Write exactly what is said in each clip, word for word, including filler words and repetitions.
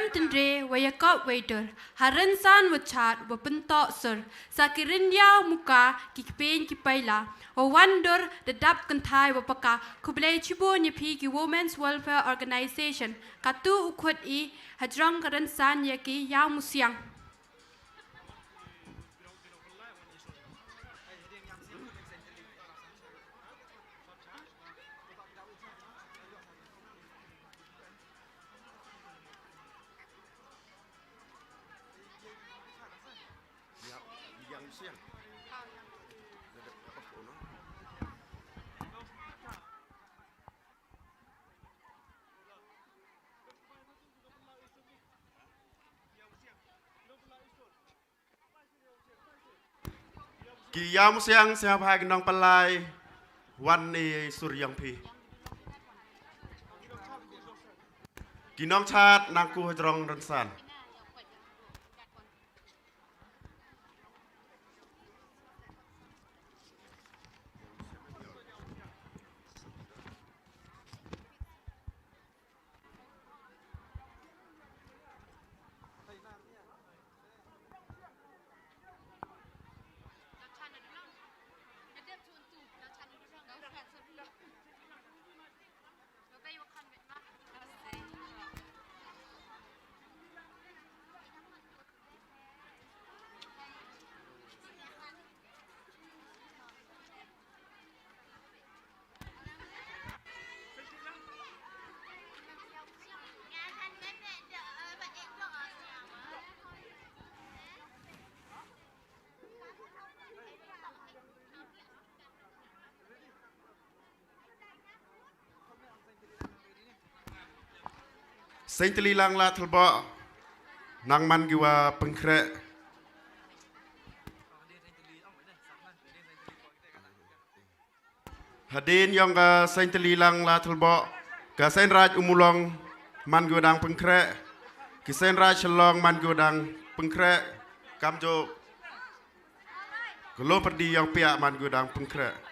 Tynre wa yakop wei dur, ha rynsan wa chad wa pyntok sur, sa ki rynyaw muka ki kpieñ ki paila, wa wan dur da dap kynthai wa paka. Khublei chibun ya phi ki Women's Welfare Organization, katu u khut i hajrong ka rynsan ya ki Iawmusiang. Ki Iawmusiang, sngewbha ki nongpynlai wan i sur yong phi. Ki nongchad nang ku hajrong rynsan. Seiñtylli lang la thylboh, nang man ki wa pynkhreh. Hadien yong ka Seiñtylli lang la thylboh, ka Seiñraij Ummulong man ki wa dang pynkhreh, ki Seiñraij Shillong man ki wa dang pynkhreh, kamjooh ka Lopyrdi yong Piah man ki wa dang pynkhreh.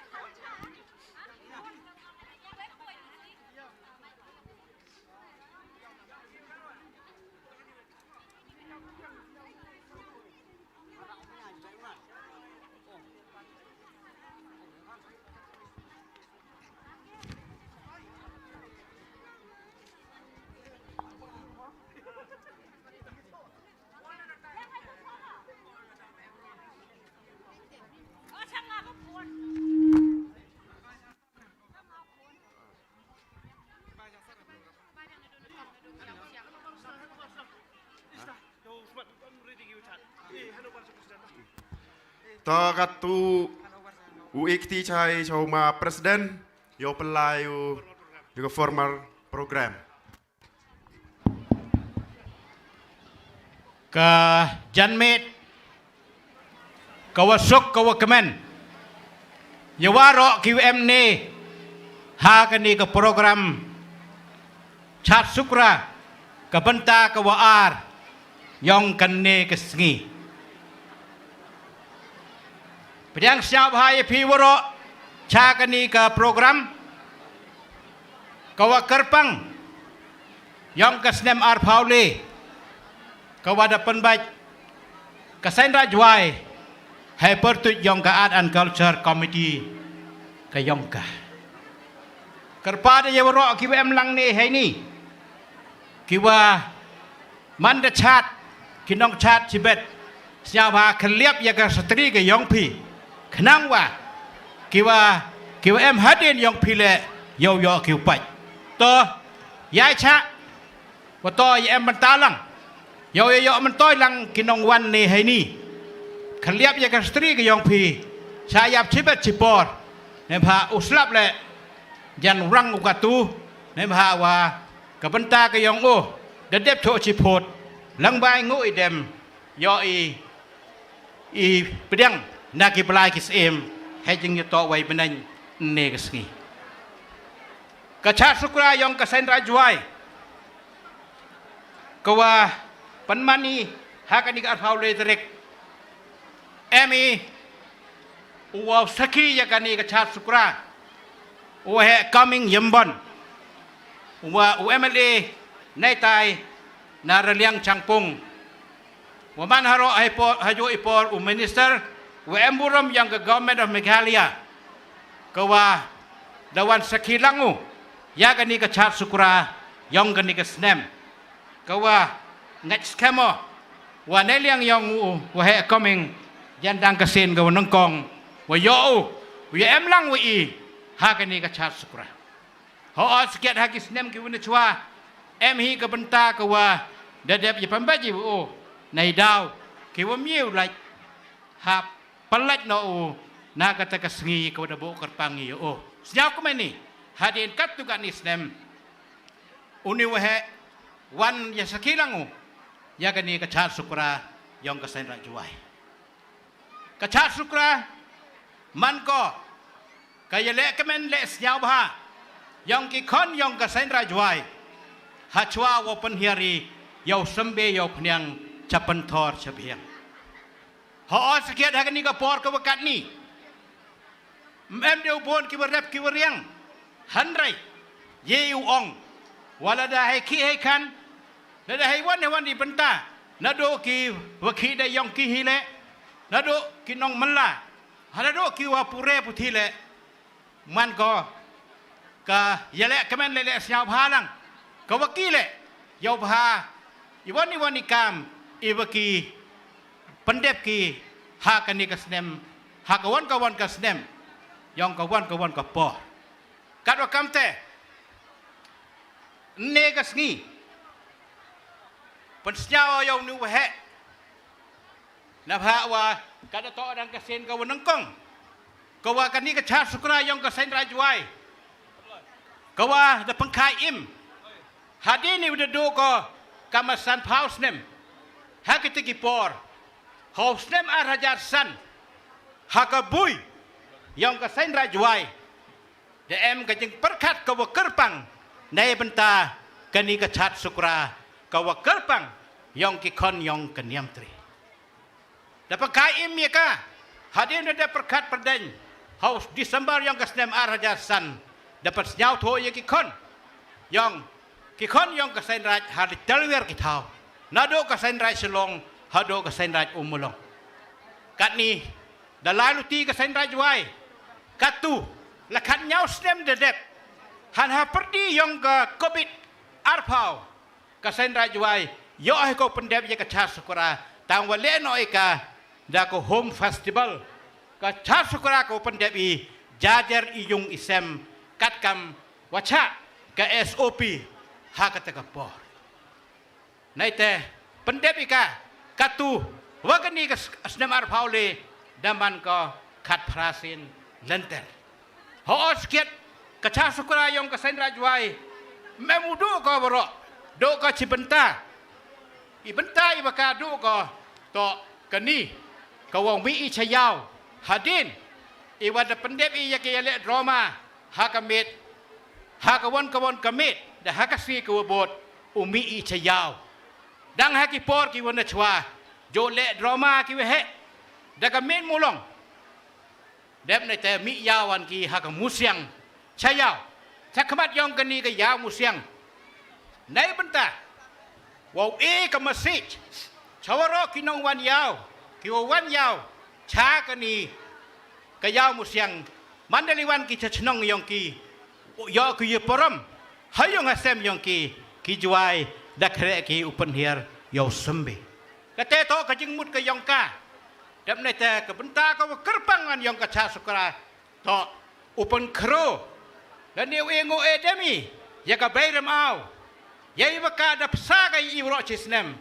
To katu u ikti chai chau ma president, yow pynlai u, yow ka formal program. Ka janmiet ka wa suk ka wa kmen ya waroh ki wa em ne ha kani ka program Chad Sukra ka bynta ka wa ar yong kani ka sngi. Pdiang sngewbha ya phi waroh cha kani ka program ka wa kyrpang yong ka snem arphaw le, ka wa da pynbeit ka Seiñraij Jowai hei pyrtuid yong ka Art and Culture Committee ka yong ka. Kyrpad ya waroh ki wa em lang ne heini, ki wa man da chad, ki nongchad chibet, sngewbha khylliap ya ka satri ka yong phi, khnang wa ki wa, ki wa em hadien yong phi le yow yoh ki u pait. To, yai cha, wa to ya em bynta lang, yow ya yoh myntoi lang ki nongwan ne heini. Khylliap ya ka satri ka yong phi, sa yap chibet chipor, neibhah u slap le jan rang u katu, neibhah wa ka bynta ka yong u da dep thoh chiphut, lang bai ngu i dem, yoh i, i pdiang na ki blai ki syiem, hei jingyatoh wei bneng ne ka sngi. Ka Chad Sukra yong ka Seiñraij Jowai ka wa pynman i ha kani ka arphaw le tarik, em i u wa sakhi ya kani ka Chad Sukra, u heh Coming Ymbon, u wa u M L A neitai na Raliang Changpung. Wa man haroh ha i por, ha jooh i por u minister wa em burom yong ka Government of Meghalaya, ka wa da wan sakhi lang u ya kani ka Chaad Sukra yong kani ka snem. Ka wa ngait skhem o wa neiliang yong u wa heh coming jan dang ka sien ka wa nyngkong, wa yoh u, wa ya em lang wa i ha kani ka Chaad Sukra. Hooh, sakhiat ha ki snem ki wa na chwa, em hi ka bynta ka wa da dep ya pynbeit i wa o, neidaw ki wa mih u lait, hap pynlait noh u na kata ka sngi ka wa da booh kyrpang i ya o. Sñiaw kmen i, hadien kattu katni snem, uni wa heh wan ya sakhi lang u ya kani ka Chaad Sukra yong ka Seiñ Raij Jowai. Ka Chaad Sukra man ko ka yalehkmen leh sñiawbha yong ki khon yong ka Seiñ Raij Jowai, ha chwa wa pynhiar i yow symbe yow phniang, cha pynthor cha phiang. Hooh, sakhiat ha kani ka por ka wa katni, ym em de u boon ki wa rep ki wa riang, hynrei ye u ong, wa lada hei khih hei khan, lada hei wan hei wan i bynta, nadooh ki wa khih da yong ki hi leh, nadooh ki nongmylla, ha nadooh ki wa pure puthi leh, man ko ka yalehkmen leh leh sñiawbha lang ka wa ki leh yow bha i wan i wan i kam i wa ki pyndep ki ha kani ka snem, ha ka wan ka wan ka snem, yong ka wan ka wan ka por. Katwa kamte, ynne ka sngi pynsñiaw o yow ni wa heh, nabha wa ka da toh dang ka sien ka wa nyngkong, ka wa kani ka Chaad Sukra yong ka Seiñ Raij Jowai ka wa da pynkhih im, hadien i wa da dooh ko kam ma sanphaw snem. Ha kiti ki por, ha u snem ar hajar san, ha ka bui yong ka Seiñ Raij Jowai, da em ka jingpyrkhat ka wa kyrpang neibynta kani ka Chaad Sukra ka wa kyrpang yong ki khon yong ka Niamtre. Da pynkhih im ya ka, hadien da dep pyrkhat pyrdeiñ ha u December yong ka snem ar hajar san, da pynsñiawthooh ya ki khon yong, ki khon yong ka Seiñ Raij ha li talwer ki thaw, nadooh ka Seiñ Raij Shillong hadooh ka Seiñ Raij Ummulong. Katni da lai luti ka Seiñ Raij Jowai, kattu la khatñiaw snem da dep, hanha pyrdi yong ka Covid arphaw, ka Seiñ Raij Jowai yoh hi ko pyndep ya ka Chaad Sukra, tang wa leh noh i ka da ka home festival. Ka Chaad Sukra ko pyndep i jajer i yung i sem, katkam wa chah ka S O P ha kata ka por. Neite pyndep i ka, kattu wa kani ka s-, snem arphaw le, da man ko khatphra sien lynter. Hooh, sakhiat ka Chaad Sukra yong ka Seiñ Raij Jowai, ym em u dooh ko waroh, dooh ko chi bynta. I bynta i wa ka dooh ko toh kani, ka wow mih i cha yaw, hadien i wa da pyndep i ya ki yaleh drama ha ka miet, ha ka wan ka wan ka miet, da ha ka sngi ka wa bood, u mih i cha yaw. Dang ha ki por ki wa na chwa, jooh leh drama ki wa heh da ka miet Mulong. Dep neite mih yaw wan ki ha ka Musiang cha yaw, cha khmat yong kani ka yaw Musiang. Neibynta wow e ka message cha waroh ki nongwan yaw, ki wa wan yaw cha kani ka yaw Musiang, man da li wan ki cha chnong yong ki, yoh ki ya parom ha yung ha sem yong ki, ki Jowai da khreh ki u pynhiar yow symbe. Kate toh ka jingmut ka yong ka. Dep neite ka bynta ka wa kyrpang wan yong ka Chaad Sukra toh u pynkhroo, lane u e ngooh e dem i ya ka Bei Rymaw, ya i wa ka da psa ka i waroh chi snem.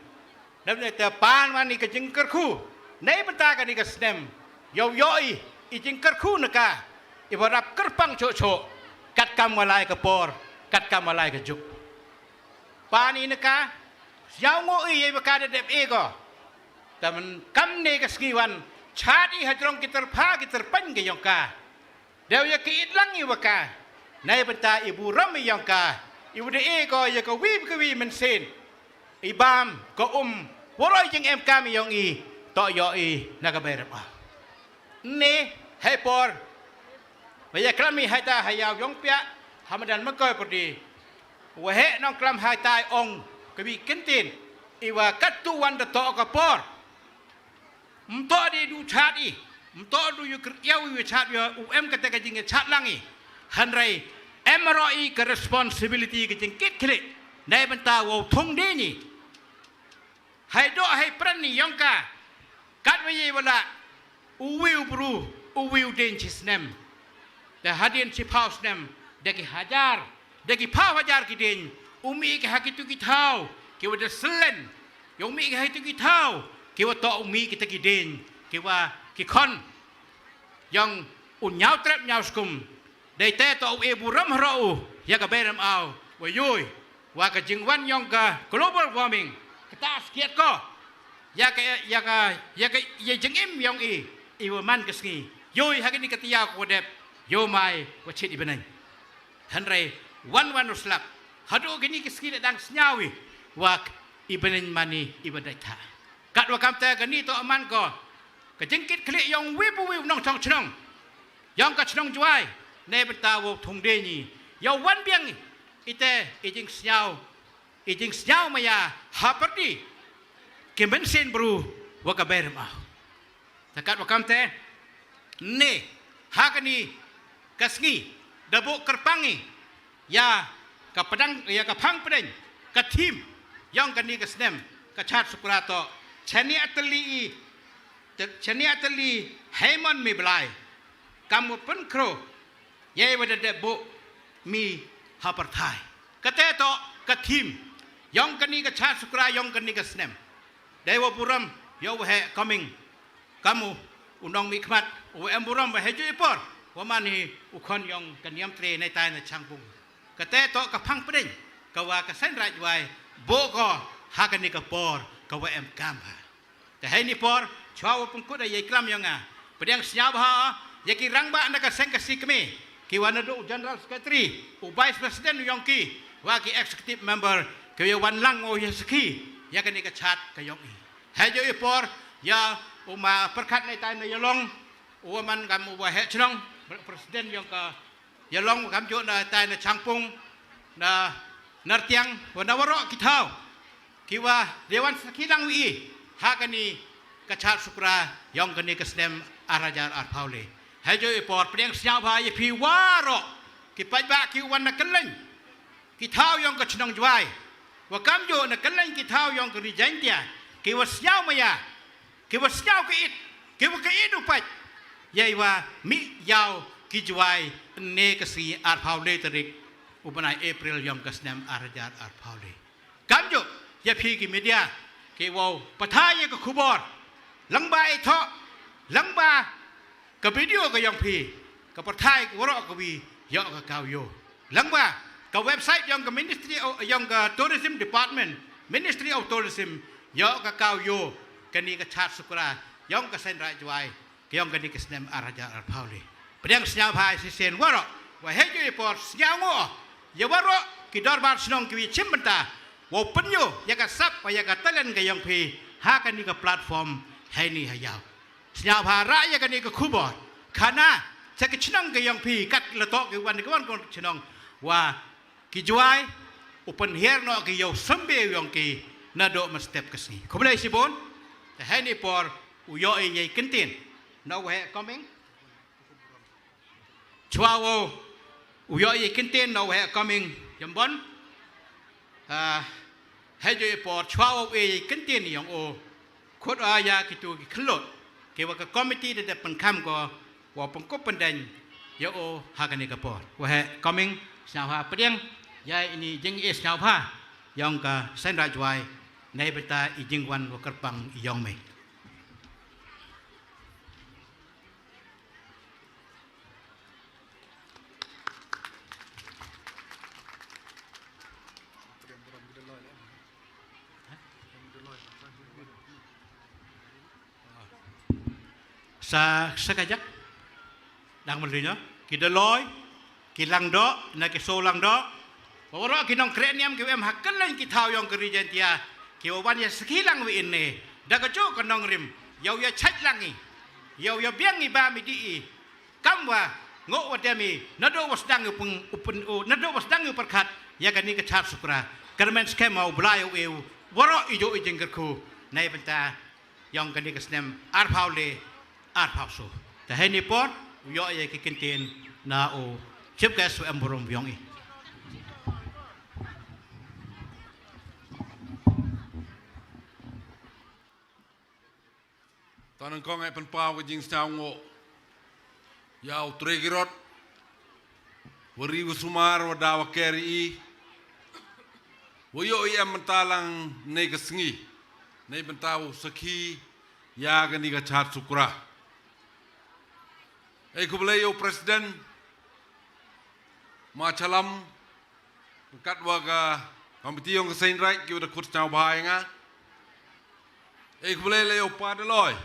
Dep neite pan wan i ka jingkyrkhu neibynta kani ka snem, yow yoh i i jingkyrkhu na ka i wa rap kyrpang chooh chooh, katkam wa lai ka por, katkam wa lai ka juk. Pan i na ka, sñiaw ngooh i ya i wa ka da dep e ko. Te man kamne ka sngi wan, chad i hajrong ki tyrpha ki tyrpaiñ ka yong ka. Dep ya ki idlang i wa ka, neibynta i burom i yong ka, i wa da e ko ya ka wi ka wi mynsiem, i bam ka um, waroh i jingem kam i yong i, toh yoh i na ka Bei Rymaw. Ynne hei por wa ya klam i hei ta ha yaw yong piah ha madan Mawkoi pyrdi, wa heh nongklam hei ta i ong ka wi kyntien, Iwa kattu wan da toh ka por. Mtoh di du chat i. Mtoh du yu kyrkiaw yu chat yu u em kata ka jing chat lang i. Hynrei em ro i ka responsibility ka jing kit khlieh. Nei bynta wow thung di ni. Hai doh hai pran ni yong ka. Katwa ye wala. U wi u bru, u wi u dien chi snem. Da hadien chi phaw snem, da ki hajar, da ki phaw hajar ki dien, u mih ki ha kitu ki thaw, ki wa da selen, yong mih ki ha kitu ki thaw, ki wa toh u mih kita ki dien, ki wa ki khon, yong u ñiaw trep ñiaw skum, dei te toh u e burom haro u, ya ka berem aw, wa yoi, wa ka jingwan yong ka global warming, kata skiat ko, ya ka, ya ka, ya ka, ya jingim yong i, i wa man ka sngi. Yoi ha kini ka tiaw ko dep, yo mai, wa chit i beneng. Hynrei, wan wan u slap. Hadu kini ka sngi le dang sñiaw i, wa i beneng mani, i wa dai tha. Kat wa kam te kani toh man ko, ka jingkit khlieh yong wi pu wi u nongchong chnong. Yong ka chnong Jwai, nei bynta wow thung de ni. Yow wan biang i, ite, i jingsñiaw, i jingsñiaw maya, ha pyrdi, ki mynsiem bru, wa ka berem aw. Takat wa kam te, ne, ha kani, ka sngi, da booh kyrpang i, ya, ka padang, ya ka phang pdeng, ka theme, yong kani ka snem, ka Chad Sukra toh, chani atali i, te-, chani atali, heimon mi blai, kam wa pynkhro, yei wa da dep booh, mi ha pyrthai. Kate toh, ka theme, yong kani ka Chad Sukra, yong kani ka snem. Dei wa burom, yow wa heh Coming. Kamu, u nongmihkhmat, u em burom wa heijooh i por, wa man hi u khon yong ka Niamtre neitai na Changpung. Kate toh ka phang pdeng, ka wa ka Seiñ Raij Jwai, booh ko ha kani ka por, ka wa em kam ha. Te heini por, chwa wa pynkut ya i klam yong nga. Pdiang sñiawbha, ya ki rangbah na ka seng ka si kmie, ki wa nadooh u General Secretary, u Vice President yong ki, wa ki Executive Member, ki wa wan lang o ya sakhi, ya kani ka chad ka yong i. Heijooh i por, ya u ma pyrkhat neitai na Yalong, u wa man kam u wa heh chnong, President yong ka Yalong, wa kamjooh neitai na Changpung, na Nartiang, wa na waroh ki thaw, ki wa de wan sakhi lang wi i, ha kani ka Chad Sukra, yong kani ka snem ar hajar arphaw le. Heijooh i por, pdiang sñiawbha ya phi waroh, ki paidbah ki wan na kylleng ki thaw yong ka chnong Jwai, wa kamjooh na kylleng ki thaw yong ka Ri Jaintia, ki wa sñiaw maya, ki wa sñiaw ka it, ki wa ka it u pait, yei wa mih yaw ki Jwai, ne ka sngi arphaw le tarik, u bnai April yong ka snem ar hajar arphaw le. Kamjooh, ya phi ki media, ki wow pathai ya ka khubor, lyngba i thoh, lyngba ka video ka yong phi, ka pyrthai ka waroh ka wi, yoh ka kaw yoh. Lyngba, ka website yong ka Ministry of, yong ka Tourism Department, Ministry of Tourism, yoh ka kaw yoh, kani ka Chad Sukra, yong ka Seiñ Raij Jwai, ka yong kani ka snem ar hajar arphaw le. Pdiang sñiawbha i shisien waroh, wa heijooh i por sñiaw ngo, ya waroh, ki dorbar chnong ki wi chimbynta, wow pynyoh, ya ka sap, wa ya ka talent ka yong phi, ha kani ka platform, heini ha yaw. Sñiawbha rah ya kani ka khubor. Khana, cha ki chnong ka yong phi, kat la toh ki wan, ki wan kon chnong. Wa ki Jwai, u pynhiar noh ki yow symbe yong ki, nadooh mynstep ka sngi. Khublei chibun, te heini por, u yoh i yei kyntien. Na u heh Coming. Chwa wow, u yoh i kyntien na u heh Coming, yambon. Ah, heijooh i por, chwa wow i kyntien yong o. Khut o ya kitu ki khyllood. Ki wa ka committee da dep pynkham ko, wa pynkup pyndeng, ya o ha kani ka por. Wa heh Coming, sñiawbha pdiang, ya ini jing i sñiawbha, yong ka Seiñ Raij Jwai, nei bynta i jingwan wa kyrpang i yong me. Sa, sa kajak. Dang mali nyo. Ki Daloi, ki Langdoh, na ki Soo Langdoh. Waroh ki nongkreh niam ki wa em ha kylleng ki thaw yong ka Ri Jaintia. Ki wa wan ya sakhi lang wi ini. Da ka jooh ka nongrim. Yow ya chait lang i. Yow ya biang i ba mi di i. Kam wa, ngo wa dem i, nadooh wa sdang u pyn-, u pyn-, u, nadooh wa sdang u pyrkhat, ya kani ka Chad Sukra. Kyrmen skhem wa u Blai u e u, Waroh i jooh i jingkyrkhu neibynta yong kani ka snem arphaw le, arphaw soo. Te heini por, u yoh ya ki kyntien na u Chief Guest wa em burom yong i. Tang nyngkong e pynpaw ka jingsñiawngooh ya u Tre Kirot, wa ri wa sumar wa da wa ker i, wa yoh i em mynta lang ne ka sngi, neibynta wow sakhi ya kani ka Chaad Sukra. E khublei ya u President ma Chalam, katwa ka committee yong ka Seiñraij ki wa da khut sñiawbha ya nga. E khublei le ya u Pa Daloi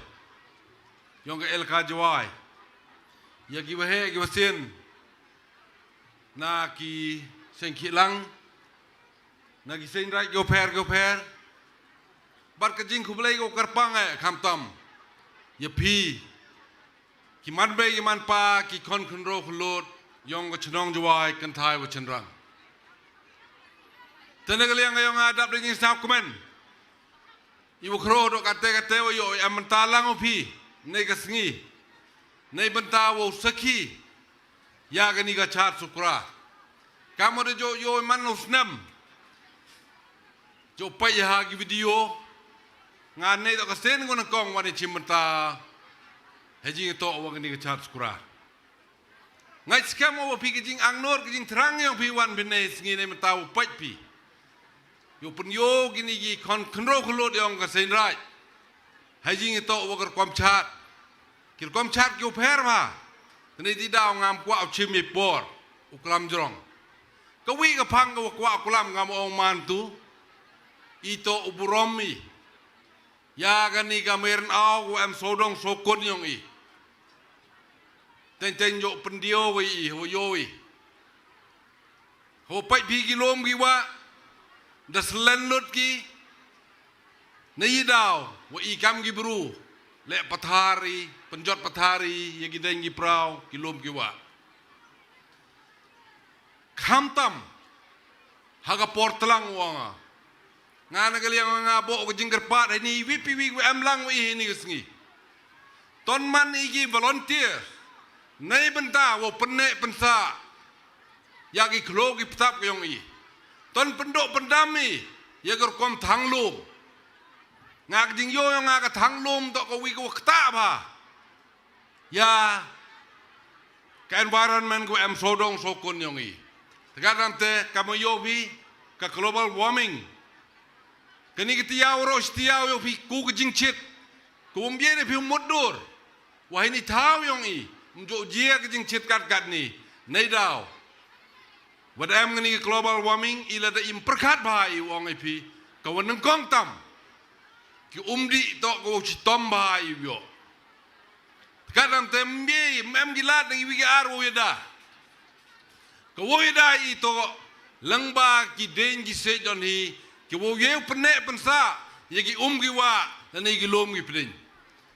yong ka elaka Jowai, ya ki waheh ki wasien na ki seng khih lang, na ki Seiñraij ki wapher ki wapher. Bad ka jingkhublei ka wa kyrpang e khamtam ya phi ki manbei ki manpa, ki khon khynroo khyllood yong ka chnong Jowai kynthai wa chynrang. Te na ka liang yong nga dap da jingsñiawkmen i wa khroo dooh katte katte wa yoh i em mynta lang u phi ne ka sngi, neibynta wow sakhi ya kani ka Chaad Sukra. Kam wa da jooh yoh i man u snem, jooh pait ya ha ki video, nga ne dooh ka sien ko nyngkong wa ne chimbynta ha i jingtoh wa kani ka Chaad Sukra. Ngait skhem o wa phi ka jingangnud ka jingthrang yong phi wan phi ne sngi neibynta wow pait phi, yow pynyoh kini ki khon khynroo khyllood yong ka Seiñraij ha i jingtoh wa ka rukom chaad, ki rukom chaad ki wapher bha. Te ne ti daw ngam kwah u chim i por u klam jrong. Ka wi ka phang ka wa kwah u klam ngam ong man tu, i toh u burom i ya kani ka Mei Rynaw wa em sawdong sawkun yong i. Teng teng jooh pyndiaw i, wa yoh i, wa pait phi ki loom ki wah, da slen lut ki, ne i daw wa i kam ki bru leh pathar i, pynjot pathar i ya ki deiñ ki praw, ki loom ki wah. Khamtam ha ka por tlang wa nga, nga na ka liang nga booh ka jingkyrpad heini, wi phi wi wa em lang wa i heini ka sngi, ton man i ki volunteer neibynta wow pynneh pynsah ya ki khloo ki ptap ka yong i. Ton pyndooh pyndam i ya ka rukom thang loom. Nga ka jingyoh yong nga, ka thang loom toh ka wi ka wa ktah bha ya ka environment ka wa em sawdong sawkun yong i. Te katdang te kam wa yoh phi ka global warming, kani ka tayaaw roh tayaaw yoh phi ku ka jingchit, ka wym ye ne phi mutdur wa heini thaw yong i ym jooh jia ka jingchit kat katni. Neidaw wa da em kani ka global warming, i lada im pyrkhat bha i, u ong i phi, ka wa nyngkong tam ki um dih toh ka wow chitom bha i u yoh. Katdang te ym ye, ym em ki lad na ki wi ki ar wow yada. Ka wow yada i toh lyngba ki deiñ ki siej don hi, ki wow ye u pynneh pynsah ya ki um ki wah lane ki loom ki pdeiñ.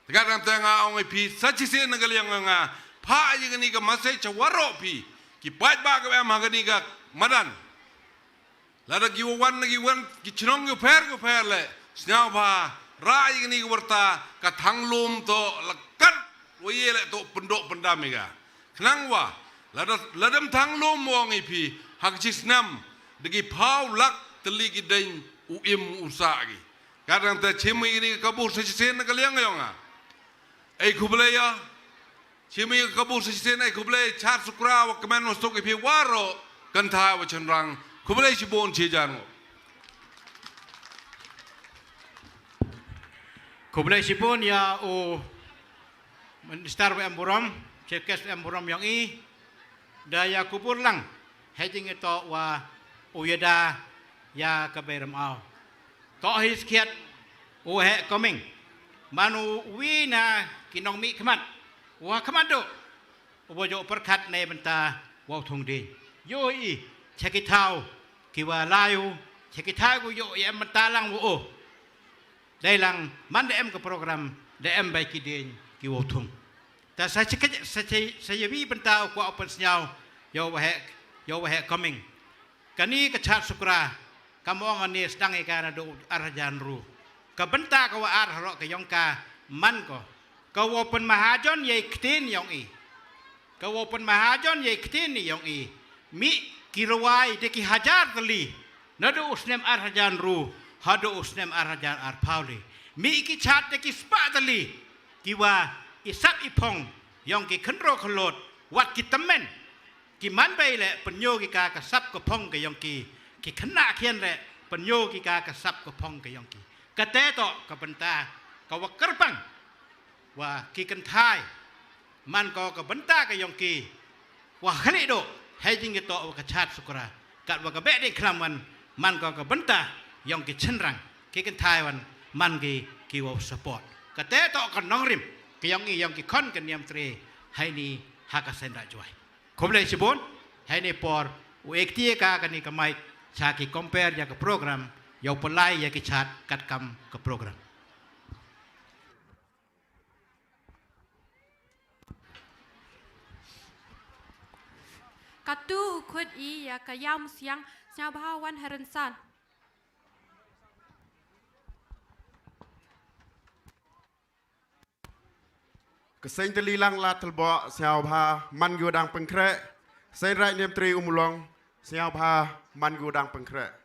Te katdang te nga ong i phi sa chisien na ka liang nga, phah ya kani ka message cha waroh phi ki paidbah ka wa em ha kani ka madan. Lada ki wa wan na ki wan ki chnong ki pher ki pher leh, sñiawbha rah ya kani ka warta, ka thang loom toh la kat wa ye leh toh pyndooh pyndam i ka. Khnang wa lada, lada ym thang loom, ong i phi, ha ka chi snem da ki phaw lak tylli ki deiñ u im u sah ki. Katdang te chim i kani ka kabu sa chisien na ka liang yong nga. Ei khublei ya. Chim i ka kabu sa chisien, ei khublei, Chaad Sukra wa kmen wa suk i phi waroh kynthai wa chynrang. Khublei chibun chi jan ngo. Khublei chibun ya u Minister wa em burom, Chief Guest wa em burom yong i, da ya kubur lang ha i jingtoh wa u yada ya ka Mei Rynaw. Toh hi skhiat u Waheh Coming, man u wi na ki nongmihkhmat wa khmat dooh, u wa jooh pyrkhat neibynta wow thung dieñ. Yoh i cha ki thaw ki wa lai u, cha ki thaw ki wa yoh i em mynta lang wa o. Dei lang man da em ka program, da em bai ki dieñ ki wow thung. Ta sa chi ka, sa chi, sa ya wi bynta u kwah u pynsñiaw ya u Waheh, ya u Waheh Coming. Kani ka Chaad Sukra Kam ong ani sdang i ka na du ar hajar ru. Ka bynta ka wa ar haroh ka yong ka man ko, ka wow pynmahajon yei ktien yong i. Ka wow pynmahajon yei ktien i yong i. Mih ki rwai de ki hajar tylli, na du u snem ar hajar ru ha du u snem ar hajar ar phaw le. Mih ki chad de ki spah tylli, ki wa i sap i phong yong ki khynro khlot, wat ki tymmen. Ki man bei le pynyo ki ka ka sap ka phong ka yong ki, ki khynnah khian le pynyo ki ka ka sap ka phong ka yong ki. Ka te toh ka bynta ka wa kyrpang wa ki kynthai, man ko ka bynta ka yong ki wa khlieh doh hei jingitoh wa ka chad sukra, kat wa ka beh dei khlam wan, man ko ka bynta yong ki chynrang, ki kynthai wan, man ki ki wow support. Ka te toh ka nongrim ka yong i yong ki khon ka Niamtre hei ni ha ka Seiñ Raij Jowai. Khublei chibun. Hei ni por u ekti ka kani ka mic cha ki compare ya ka program, yow pynlai ya ki chad kat kam ka program. Katu u khut i ya ka Yam Siang, sñiawbha wan ha rynsan. Ka Seiñ Tylli Langla Thylboh, sñiawbha man ki wa dang pynkhreh. Seiñ Raij Niamtre Ummulong, sñiawbha man ki wa dang pynkhreh.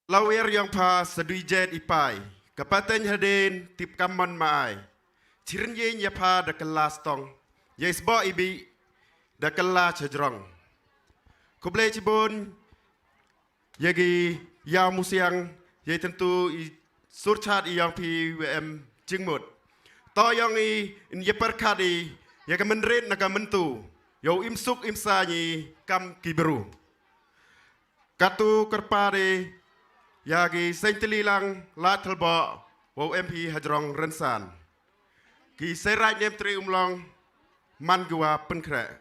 Lawiar yong pha sa dui jet i pai, ka pateng hadien tip kamon ma ai. Chirin yen ya pha da kala stong, ya isbo i bi da kala chajrong. Khublei chibun ya ki ya musiang, ya i tentu i surchat i yong phi W M Jingmut. To yong i in ya perkhat i ya ka menrit na ka mentu, yow imsuk imsa ni kam ki bru. Katu kyrpad i ya ki seng teli lang la thelbo, wow em phi hajrong rynsan. Ki serai nem tri umlong man ki wa pynkhreh.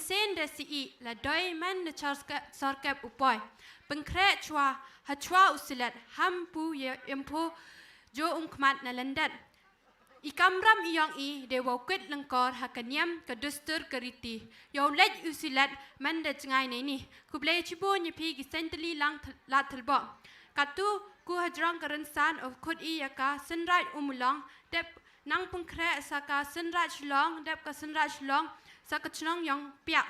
Sien da si i la doi man na char ka-, sarkep u poi. Pynkhreh chwa, ha chwa u silet, ham pu ye-, yemphu jo umkhmat na lyndet. I kamram i yong i, de wow kit lyngkor ha ka niam, ka dustur, ka riti. Yow leit u silet, man da jngai nei ni. Khublei chibun ya phi ki seiñ tylli lang thil-, la thilbok. Katu, ku hajrong ka rynsan, u khut i ya ka, Synraj Umulong, dep nang pynkhreh sa ka Synraj Shillong, dep ka Synraj Shillong, sa ka chnong yong Piah.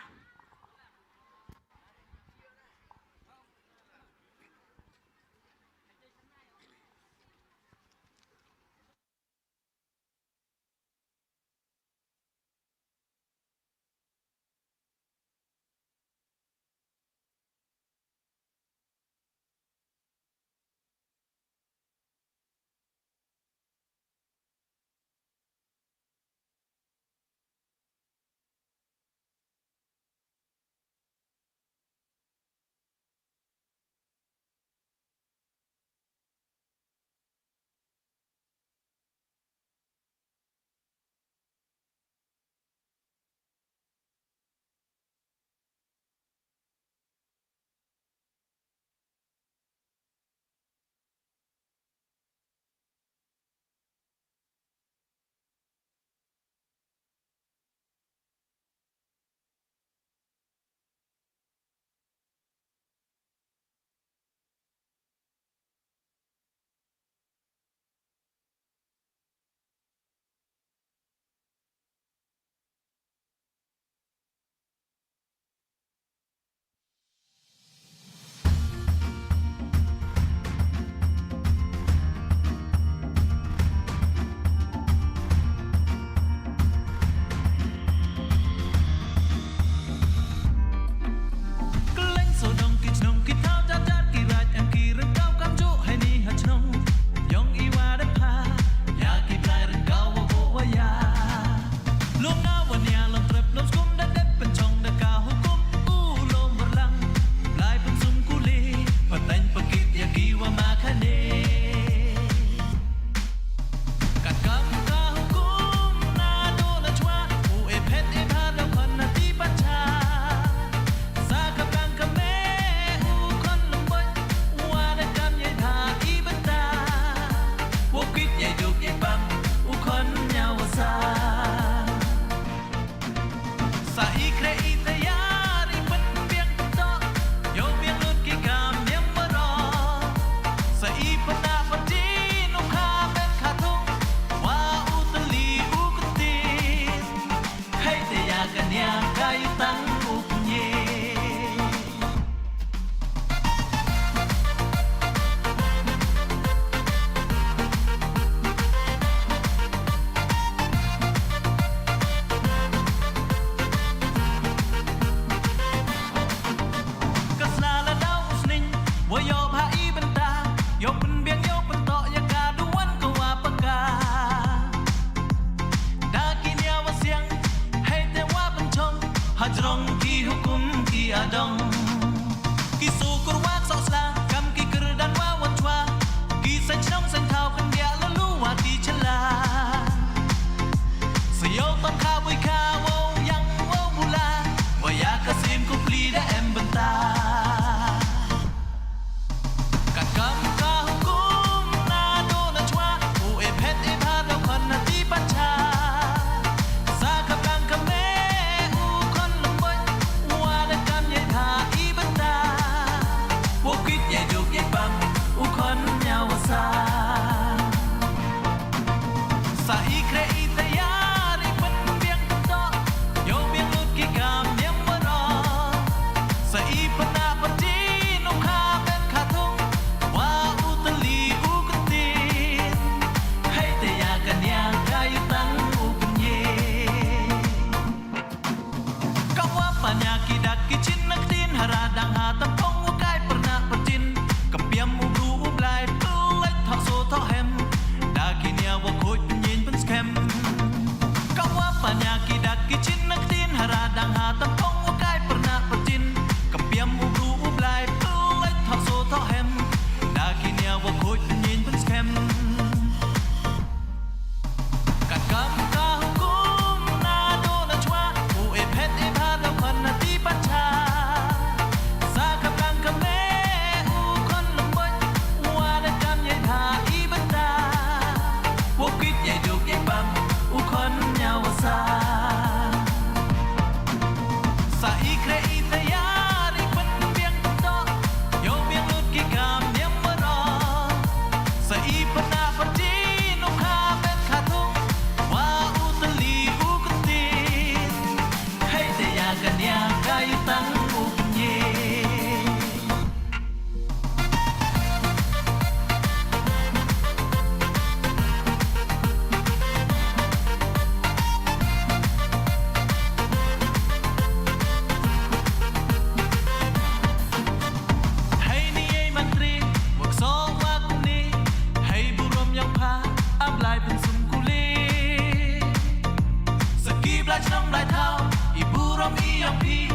Yong phi,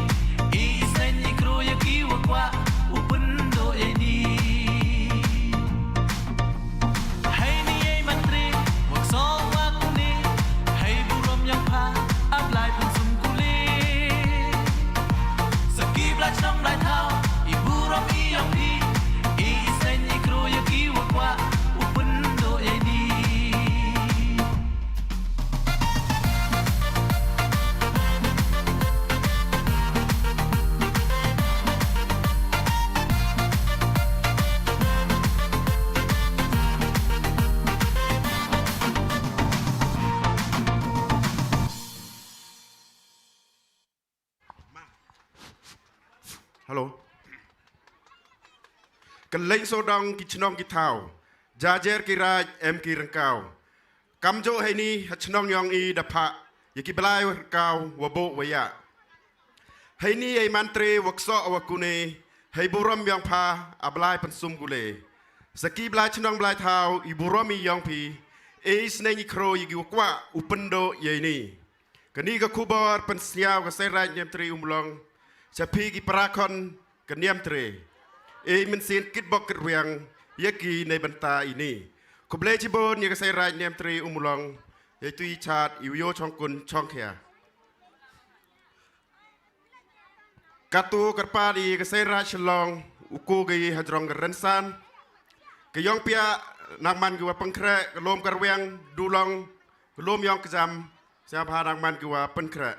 i seng i kro ya ki wa kwah u pyndoh ya ini. Heini yei mantri, wa ksoh wa kune, hei burom yong pha, a Blai pynsum kule. Sa ki Blai chnong Blai thaw, i burom i yong phi, i seng i kro ya ki wa kwah u pyndoh ya ini. Hello. Ka leng sawdong ki chnong ki thaw, jajer ki raij em ki ryngkaw. Kamjooh heini ha chnong yong i da phah ya ki blai ryngkaw wa booh wa yah. Heini yei mantri wa ksoh wa kune, hei burom yong pha, a Blai pynsum kule. Sa ki Blai chnong Blai thaw, i burom i yong phi, i seng i kro ya ki wa kwah u pyndoh ya ini. Kani ka khubor pynsñiaw ka Seiñ Raij Niamtre Ummulong cha phi ki para khon ka Niamtre. I mynsien kitbok kitrwiang ya ki neibynta ini. Khublei chibun ya ka Seiñ Raij Niamtre Ummulong, ya i tui chaad i u yoo chongkun chongkhia. Katu kyrpad i ka Seiñ Raij Shillong, u ku ki hajrong ka rynsan. Ka yong pia nang man ki wa pynkhreh, ka loom ka rwiang, du long, ka loom yong ka jam, sñiawbha nang man ki wa pynkhreh.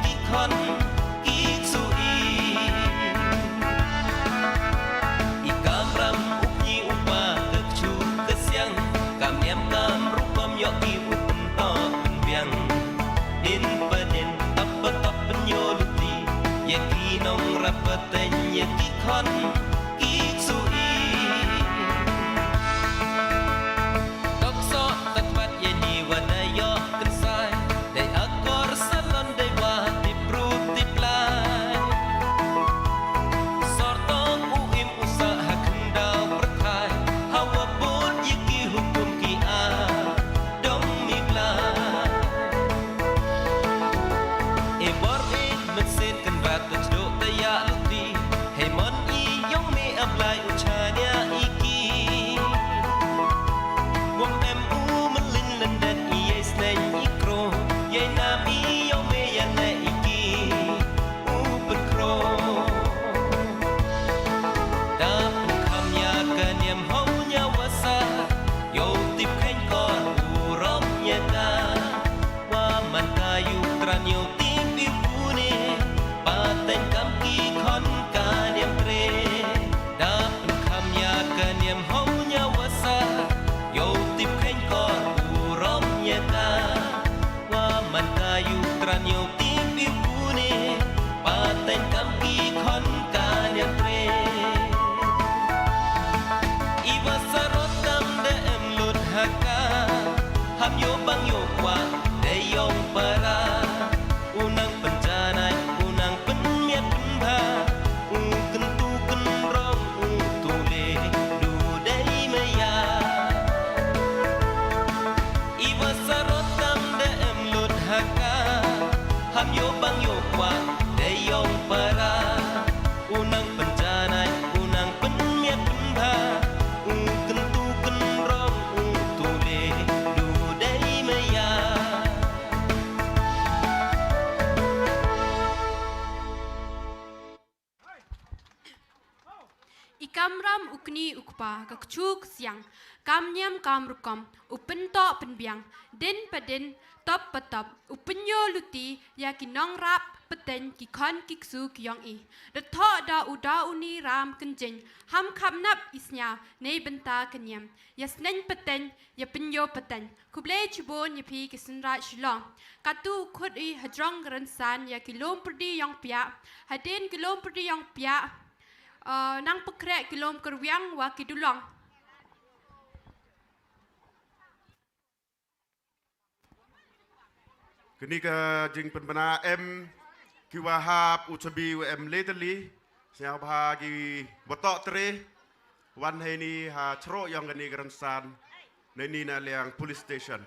ki khon ki ksu i. I kamram u kñi u kpa ka kchu ka siang, kam niam kam rukom yoh ki u pyntoh pynbiang. Din pa din, tap pa tap pynyoh luti, ya ki nongrap pateng, ya ki khon ki ksu i. Tok soh kat pat ya ni wa da yoh kynsai, dei akor salon dei wa tip bru tip lai. Sor tong u im u sah ha khyndaw pyrthai, hawa bud ya ki hukum ki a dong mi blai. E bor e mynsiem kynrad ta chdo ta ya luti, hei mon i yong me a Blai u chania i ki. Wom em u mylin lyndet i yei sneng i kro, yei nam i yong me ya le i ki u pynkro. Da pynkham ya ka niam hau nia wa sa, yow tip kheiñ kor u rom ya ka. Wa man ka yu tran yow tip i pune, pateng kam ki khon ka niam tre. Da pynkham ya ka niam hau nia wa sa, yow tip kheiñ kor u rom ya ka. Wa man ka yu tran yow tip i pune, pateng kam ki khon ka niam tre. I wa sarot tam da em lut ha ka, ham yoh bang yoh kwah, dei yong para. U nang pynjanai, u nang pynmiat pynbha, u kyntu kynrong, u tu le, du dei maya. I wa sarot tam da em lut ha ka, ham yoh bang yoh kwah, dei yong para. U nang pynjanai, u nang pynmiat pynbha, u kyntu kynrong, u tu le, du dei maya. I kamram u kñi u kpa ka kchu ka siang, kam niam kam rukom u pyntoh pynbiang, din pa din, tap pa tap u pynyoh luti ya ki nongrap pateng, ki khon ki ksu ki yong i. Da thoh da u da u ni ram kynjeng, ham khap nap i sñiaw neibynta ka niam, ya sneng pateng, ya pynyoh pateng. Khublei chibun ya phi ki synraj Shillong. Katu u khut i hajrong ka rynsan ya ki lum pyrdi yong piah, hadien ki lum pyrdi yong piah, uh, nang pynkhreh ki lum kyrwiang wa ki dulong. Kani ka jingpynbna em ki wa hap u chabi wa em le tylli, sñiawbha ki wa toh tre, wan heini ha chroh yong kani ka rynsan, neini na liang police station.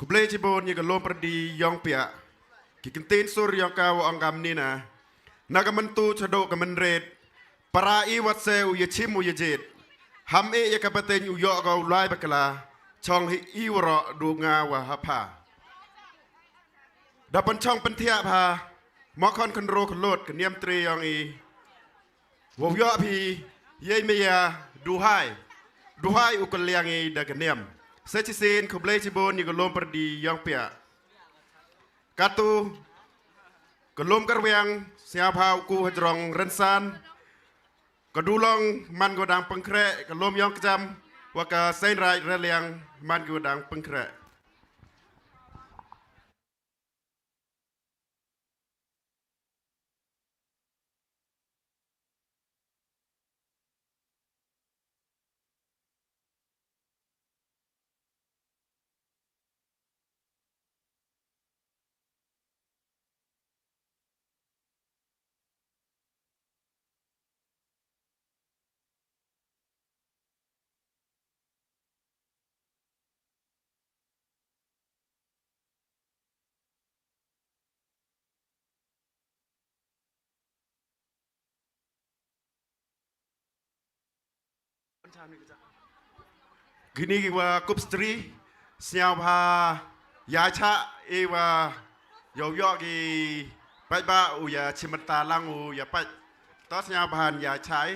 Khublei chibun ya ka lum pyrdi yong piah. Ki kyntien sur yong ka wa ong kamni na. Na ka myntu chadooh ka mynried. Para i wat se u ya chim u ya jied. Ham e ya ka pateng u yoh ka u lai bakla. Chong hi i waroh du nga wa hap ha. Da pynchong pynthiah bha. Mo khon khynroo khyllood ka niam tre yong i. Wow yoh phi, yei maya, duhai. Duhai u kylliang i da ka niam. Sa chisien, khublei chibun ya ka lum pyrdi yong piah. Katu, ka lum Karwiang, sñiawbha u ku hajrong rynsan. Ka dulong man ka dang pynkhreh, ka lum yong kjam, wa ka seiñ raij raliang man ka dang pynkhreh. Kini ki wa kup stri, sñiawbha ya cha, e wa yow yoh ki paidbah u ya chim bynta lang u ya paid. To sñiawbha ya cha i.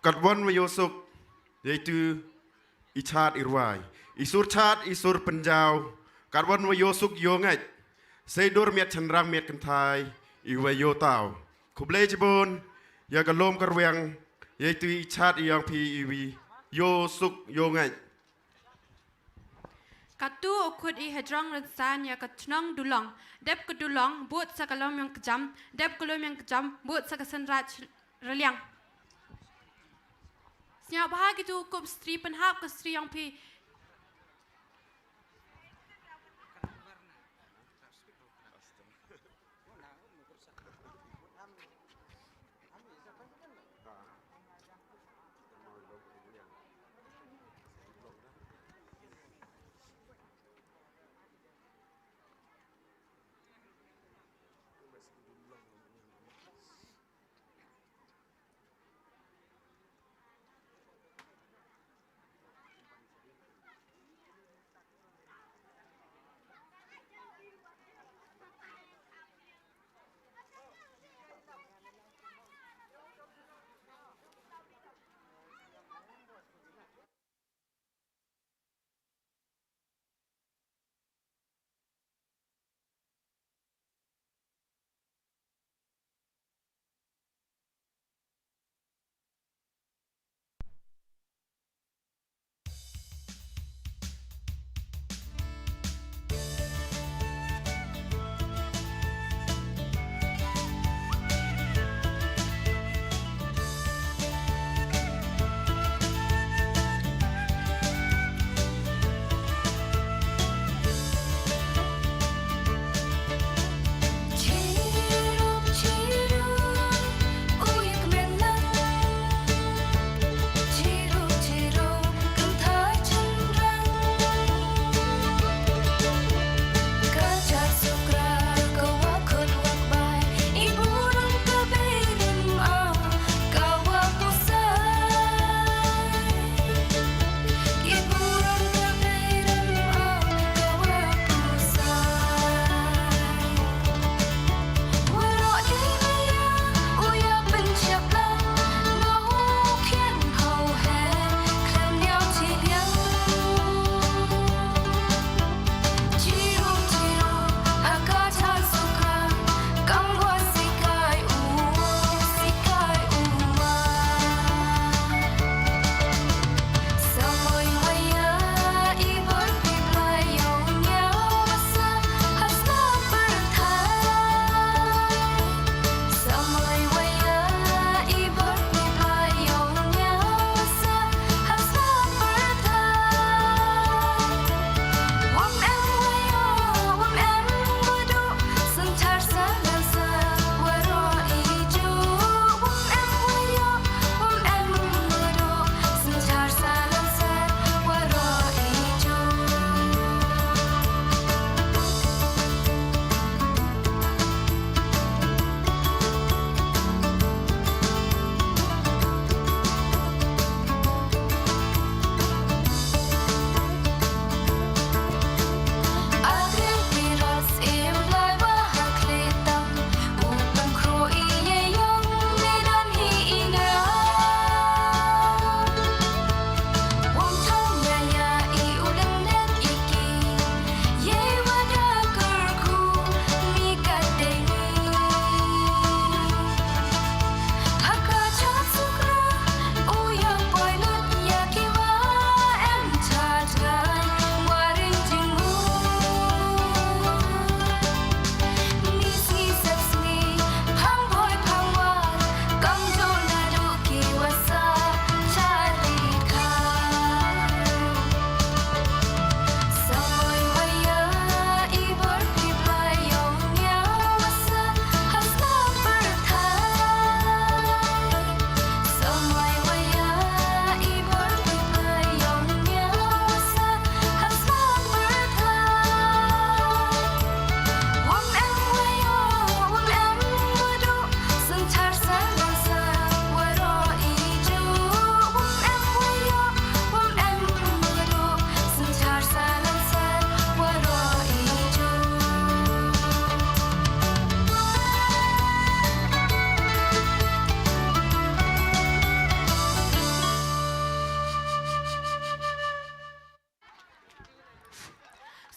Katwon wa yoh suk, yeitu i chaad i rwai, i sur chaad i sur pynjaw. Katwon wa yoh suk yoh ngait, sei dur miat chynrang miat kynthai i wa yoh taw. Khublei chibun ya ka lum ka rwiang, yeitu i chaad i yong phi i wi yoh suk yoh ngait. Katu u khut i hajrong rynsan ya ka chnong Dulong. Dep ka Dulong, bud sa ka lum yong ka jam, dep ka lum yong ka jam, bud sa ka Synraj Raliang. Sñiaw bha kitu u kup stri, pynhap ka stri yong phi.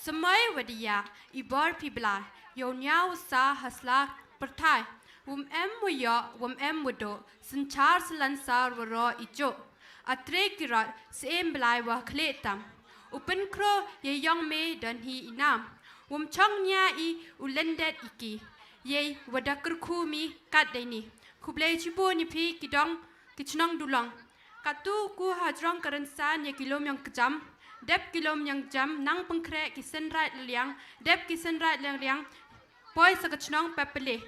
Tymai wa da yah, i bor phi Blai, yow ñiaw wa sah ha sla pyrthai. Wym em wa yoh, wym em wa duh, synchar sylansar waroh i jooh. A tre ki rot, syiem Blai wa khlieh tam. U pynkhroo ya i yong me don hi i nam. Wym chong ñiah i u lyndet i ki. Yei wa da kyrkhu mi kat dei ni. Khublei chibun ya phi ki dong ki chnong Dulong. Katu ku hajrong ka rynsan ya ki lum yong kjam. Dep ki lum yong kjam, nang pynkhreh ki synraij liang. Dep ki synraij liang liang. Poi sa ka chnong pep pylli.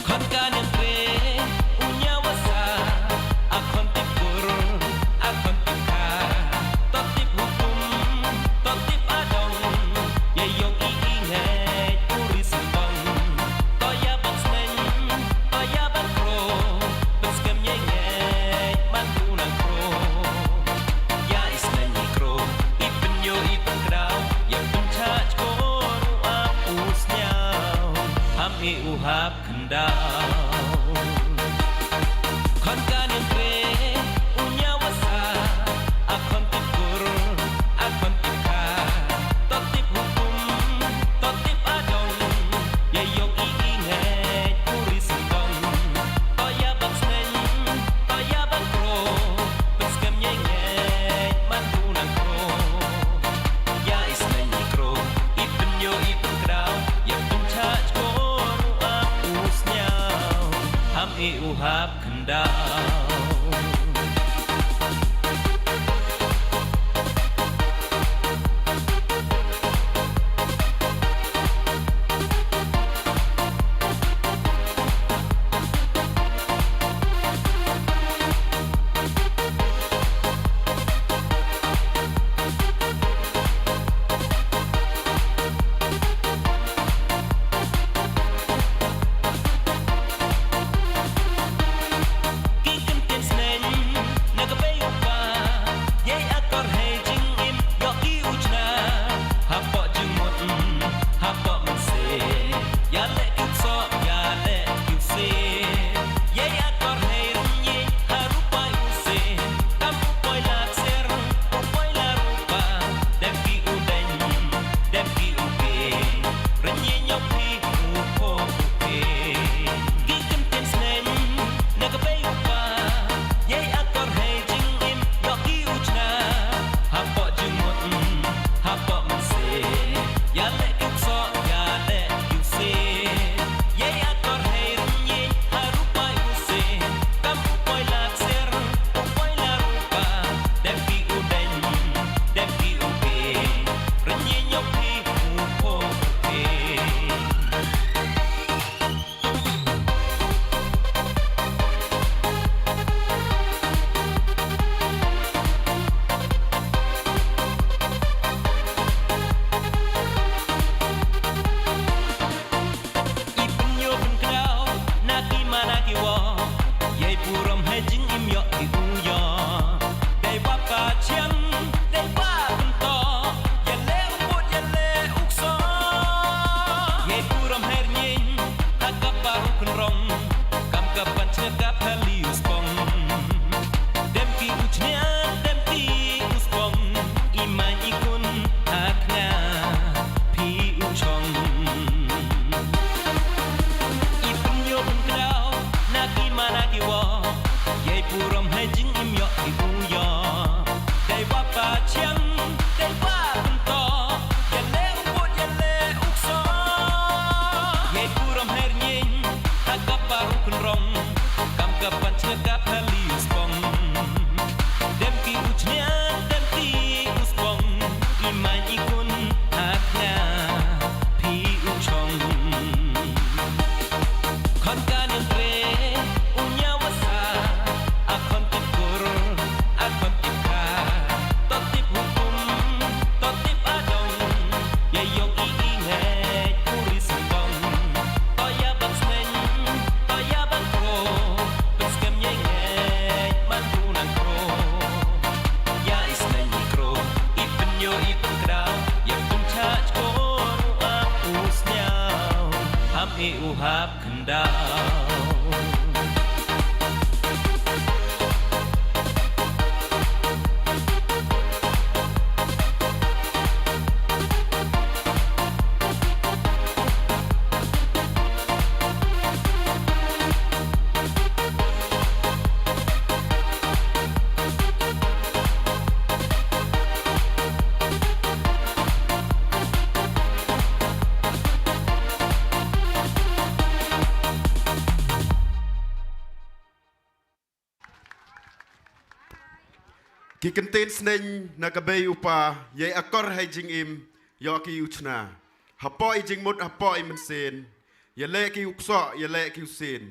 Khon ka niam tre, u ñiaw wa sah, a khon tip kur, a khon tip kha, to tip hukum, to tip adong, ya yong i i ngeit, u ri symbong, to ya ban sneng, to ya ban kro, pynskhem ya i ngeit, man u nang kro. Ya i sneng i kro, i pynyoh i pynkdaw, ya pynchah chkor u ap u sñiaw, ham i u hap khyndaw. Khon ka niam tre, u ñiaw wa sah, a khon tip kur, a khon tip kha, to tip hukum, to tip adong, ya yong i i ngeit, u ri symbong, to ya ban sneng, to ya ban kro, pynskhem ya i ngeit, man u nang kro. Ya i sneng i kro, i pynyoh i pynkdaw, ya pynchah chkor u ap u sñiaw, ham i u hap khyndaw. Ki kyntien Ki kyntien sneiñ na ka bei u pa, yei akor hei jingim, yoh ki u chna. Hapoh i jingmut, hapoh i mynsiem, yaleh ki u ksoh, yaleh ki u sien.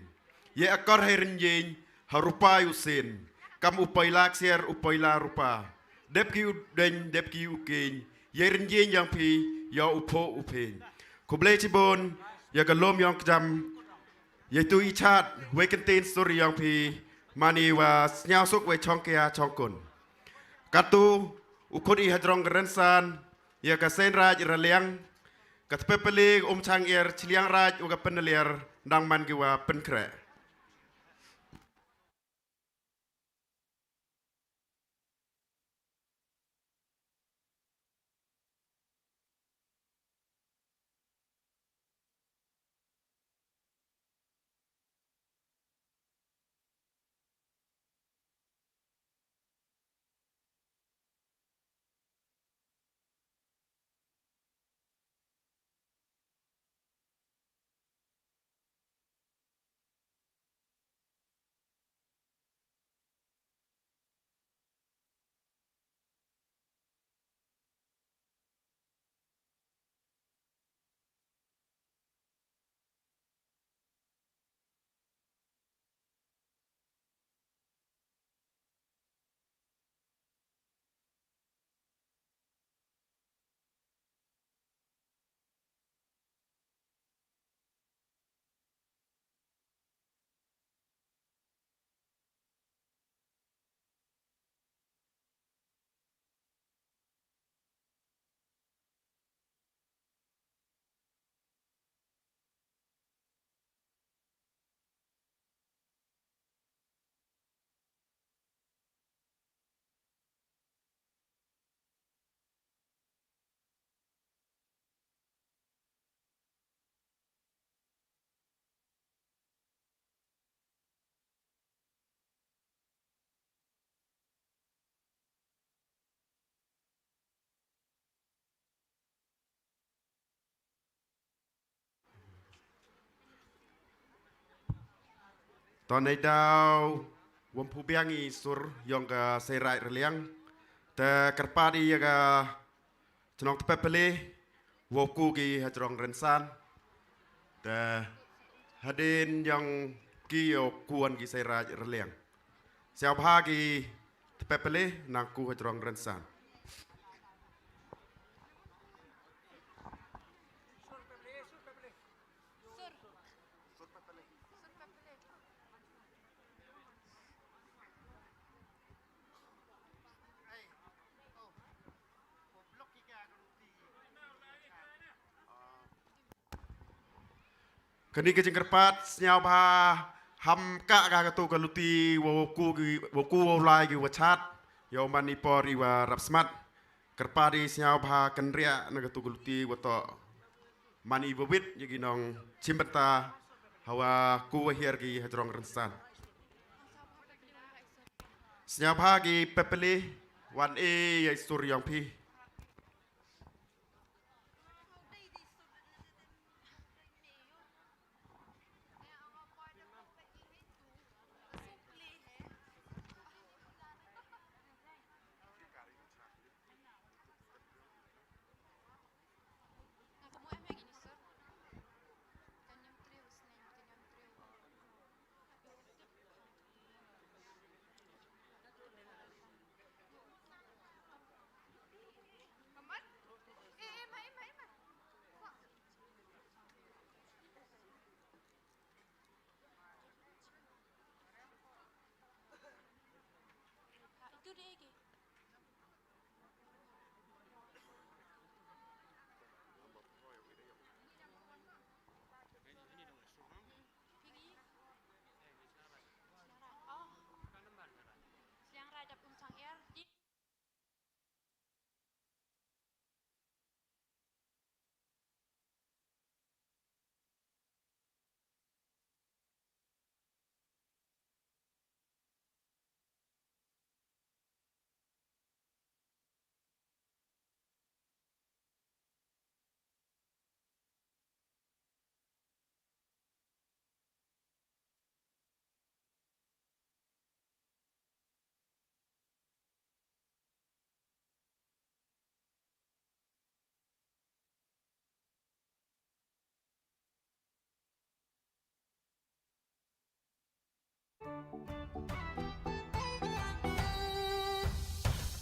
Yei akor hei rynjing, ha rupa u sien. Kam u poila ksiar, u poila rupa. Dep ki u deiñ, dep ki u kieñ. Yei rynjing yong phi, yoh u phoh u phieñ. Khublei chibun, ya ka lum yong kjam. Yei tu i chat, wei kyntien sur yong phi, man i wa sñiaw suk wei chong kia chong kun. Katu, u khut i hajrong Rynsan, ya ka Seiñraij Raliang, ka Tpep Pali, um chang er, chiliang raij, u ka pynaliar, dang man ki wa pynkhreh. To neidaw, wym phu biang i sur yong ka Seiñraij Raliang. Te kyrpad i ya ka chnong Tpep Pali, wow ku ki hajrong Rynsan. Te hadien yong ki yow ku wan ki Seiñraij Raliang. Sñiawbha ki Tpep Pali, nang ku hajrong Rynsan. Kani ka jingkyrpad, sñiawbha ham kah ka katu ka luti, wow ku ki, wow ku wow lai ki wa chat, yow man i por i wa rap smat. Kyrpad i sñiawbha kynriah na katu ka luti wa toh. Man i wa wit ya ki nongchimbynta, hawa ku wa hiar ki hajrong Rynsan. Sñiawbha ki Tpep Pali, wan e ya i sur yong phi.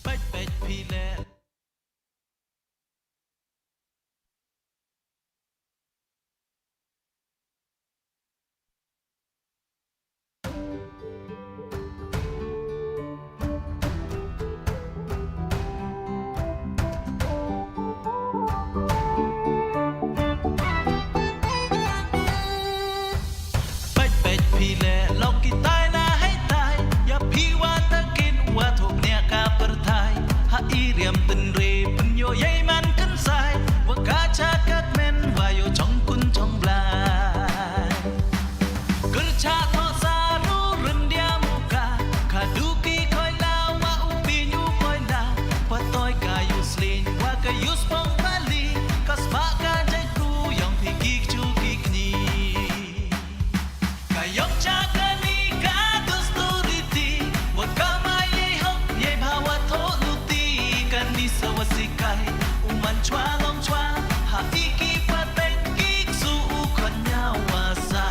Pait pait phi le. Pait pait phi le long ki tai na hei tai, ya phi wa ta kin wa thok nia ka pyrthai. Ha i riam tynre pynyoh yei man kynsai, wa ka cha ka kmen wa yoh chong kun chong blai. Kyrcha thoh sa ru ryndia muka, ka du ki khoi la wa u pi nyu khoi la, wa toi ka yu slin wa ka yu spong pali, ka spa ka jai ku yong phi ki kchu ki kni. Ka yong cha ka ni ka dusturi ti, wa ka ma ye hok ye bha wa thoh luti, ka ni sa wa sikai, u man chwa long chwa, ha i ki pateng ki ksu u khon nya wa sa.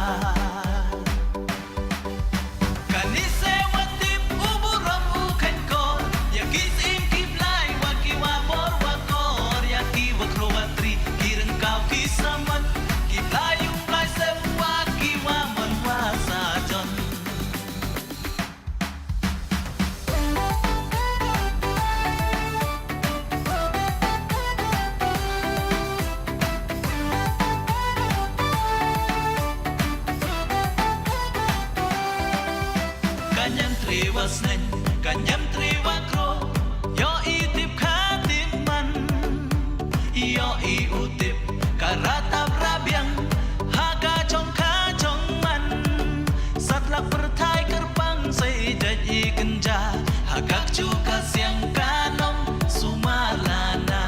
Ka ni se wa tip u burom u khenkor, ya ki sim ki blai wa ki wa bor wa kor, ya ki wa khro wa tri, ki ryngkaw ki saman, ki blai yung blai sem wa ki wa mon wa sa jon. Ka niam tri wa sneng, ka niam tri wa kro, yoh i tip kha tip man, yoh i u tip ka ra tap ra biang, ha ka chong kha chong man. Sat lak pyrthai kyrpang sei jait i kynja, ha ka kchu ka siang ka nong sumar lana.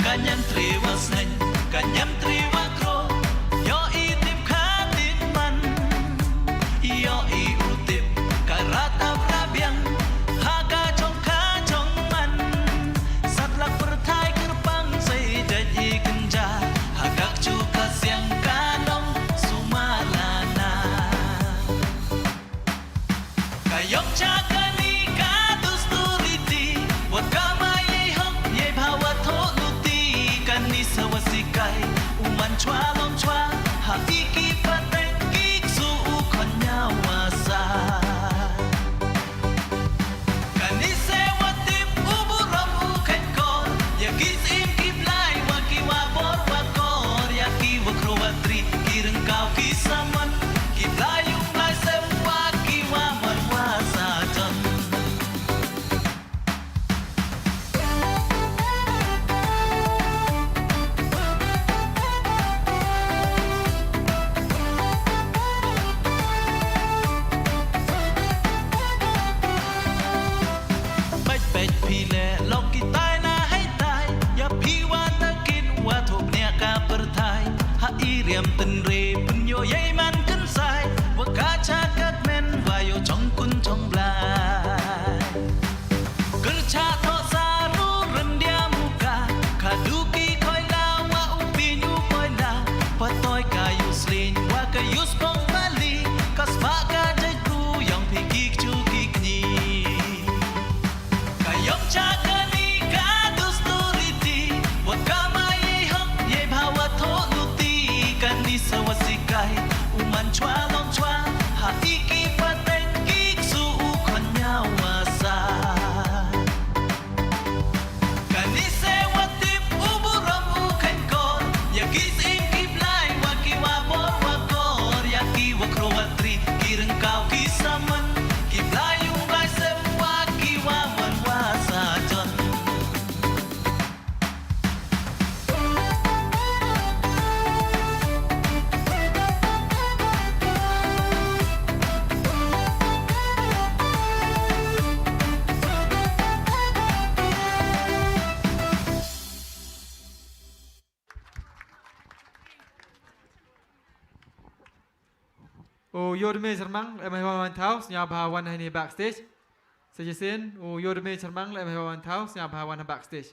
Ka niam tri wa sneng, ka niam tri wa kro, yoh i tip kha tip man, yoh i u tip ka ra tap ra biang, ha ka chong kha chong man. Sat lak pyrthai kyrpang sei jait i kynja, ha ka kchu ka siang ka nong sumar lana. Ka yong cha ka ni ka dusturi ti, wa ka ma ye hok ye bha wa thoh luti, ka ni sa wa sikai, u man chwa long chwa, ha i ki pateng ki ksu u khon nya wa sa. Ka ni se wa tip u burom u khenkor, ya ki sim ki blai wa ki wa bor wa kor, ya ki wa khro wa tri, ki ryngkaw ki saman, ki blai yung blai sem wa ki wa mon wa sa jon. Pait pait phi le long ki tai na hei tai, ya phi wa ta kin wa thok nia ka pyrthai. Ha i riam tynre pynyoh yei man kynsai, wa ka cha ka kmen wa yoh chong kun chong blai. Kyrcha thoh sa ru ryndia muka, ka du ki khoi la wa u pi nyu khoi la, wa toi ka yu slin wa ka yu spong pali, ka spa ka jait ku yong phi ki kchu ki kni. Ka yong cha ka ni ka dusturi ti, wa ka ma ye hok ye bha wa thoh luti, ka ni sa wa sikai, u man chwa long chwa, ha i ki pateng ki ksu u khon nya wa sa. Ka ni se wa tip u burom u khenkor, ya ki sim ki blai wa ki wa bor wa kor, ya ki wa khro wa tri, ki ryngkaw ki saman, ki blai yung blai sem wa ki wa mon wa sa jon. U Yodme Sharmang, em ai wan thaw, sñiaw bha wan heini backstage. Suggestion, u Yodme Sharmang, em ai wan thaw, sñiaw bha wan backstage.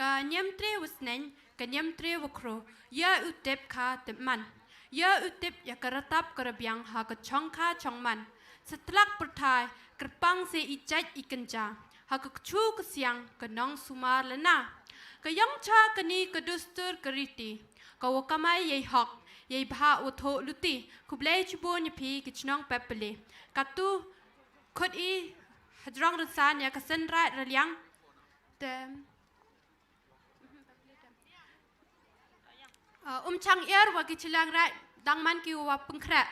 Ka niamtre wa sneng, ka niamtre wa khroo, ya u tip kha tip man. Ya u tip ya ka ratap ka rabiang ha ka chong kha chong man. Sa tlak pyrthai, kyrpang se i jait i kynja. Ha ka kchu ka siang, ka nong sumar lana. Ka yong cha kani ka dustur ka riti. Ka wa kamai yei hok, yei bha wa thoh luti. Khublei chibun ya phi ki chnong Pepali. Katu khut i hajrong rynsan ya ka Seiñ Raij Raliang. Te, uh, um chang er wa ki chiliang raij dang man ki wa pynkhreh.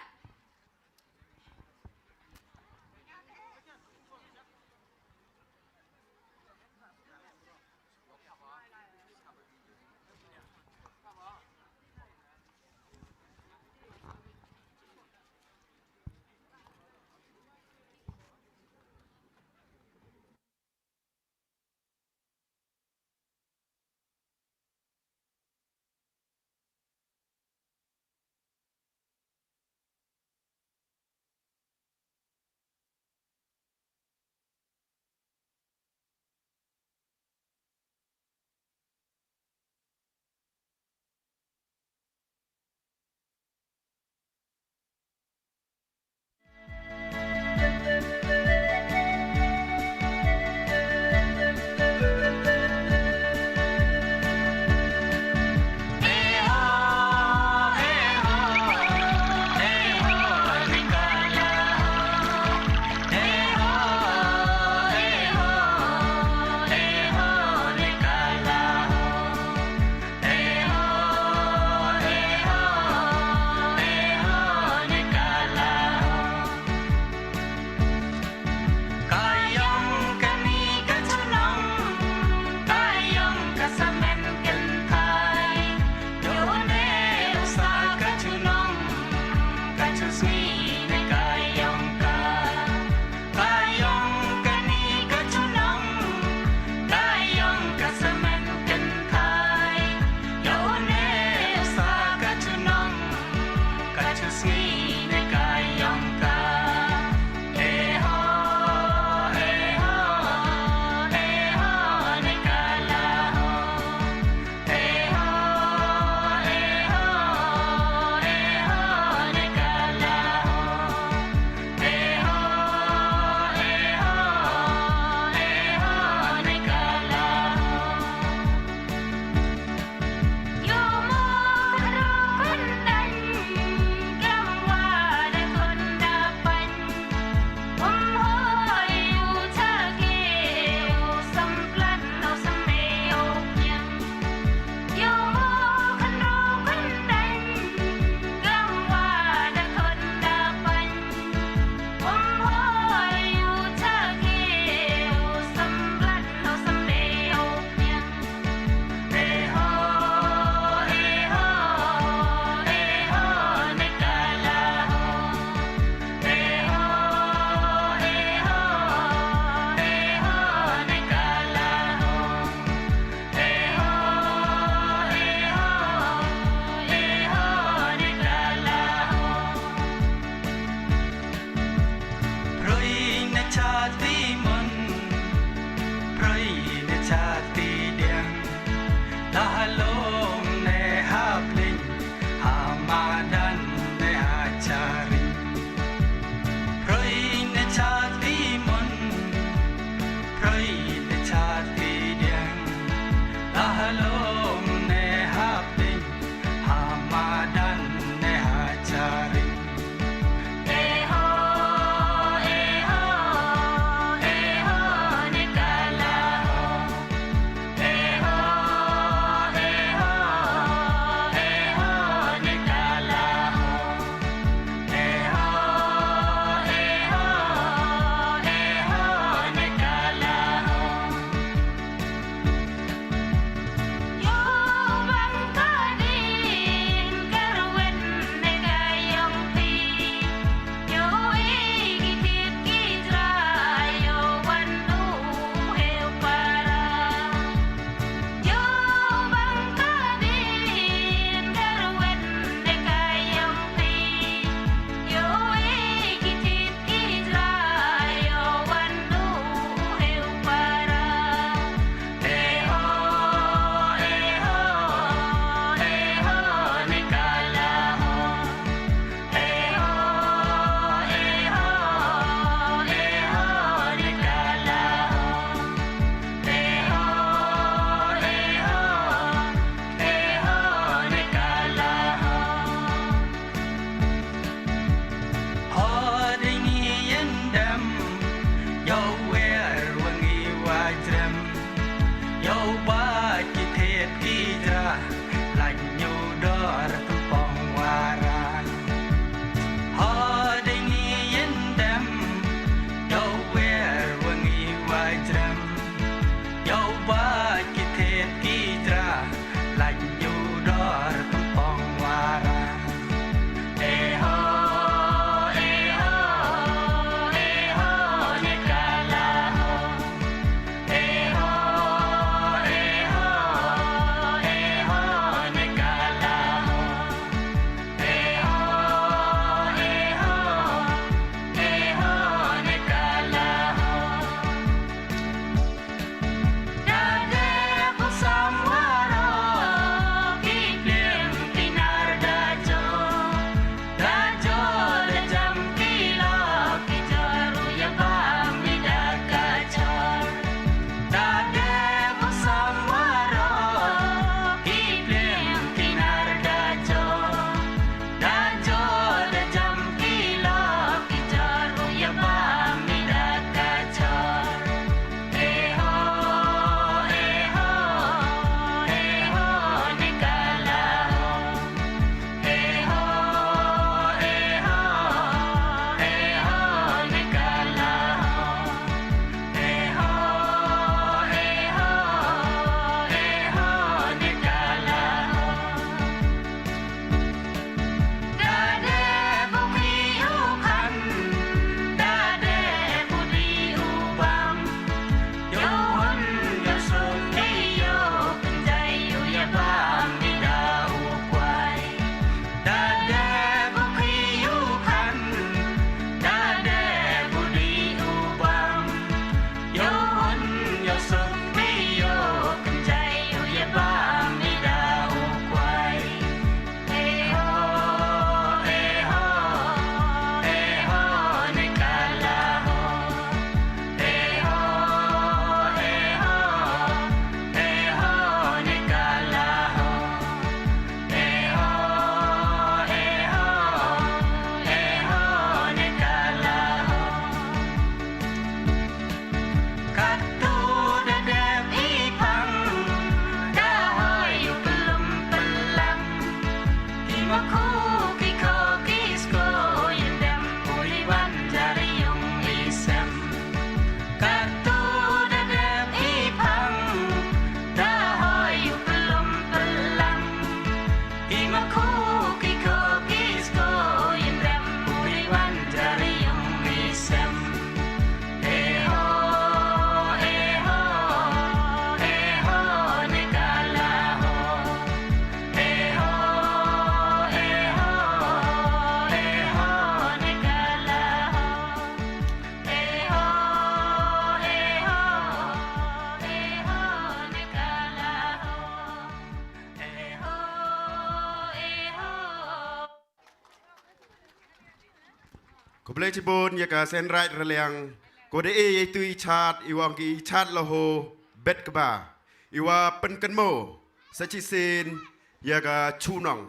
Khublei chibun ya ka Seiñraij Raliang, ko da e ya itu i chaad, i wa ong ki i chaad Lahoo Betkba, i wa pynkynmoo sa chisien ya ka Chunong.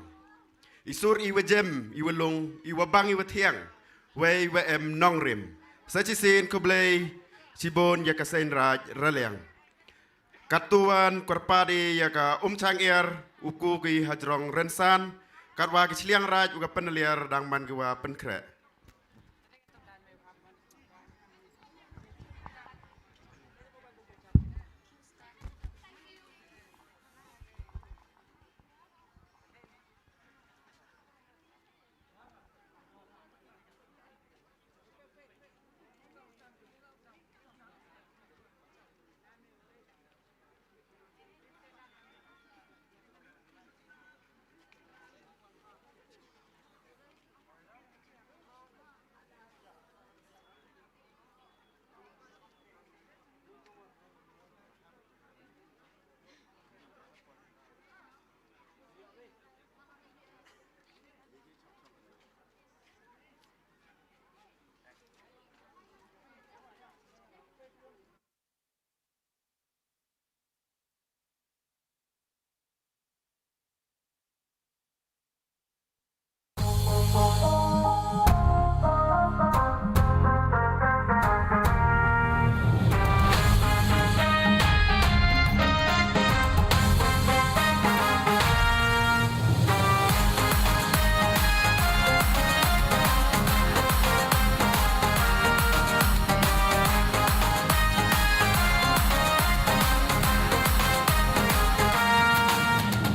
I sur i wa jem, i wa lung, i wa bang, i wa thiang, wei i wa em nongrim. Sa chisien khublei chibun ya ka Seiñraij Raliang. Kattu wan kyrpad i ya ka Umchang Iar, u ku ki hajrong rynsan, katwa ki chiliang raij u ka pynliar dang man ki wa pynkhreh.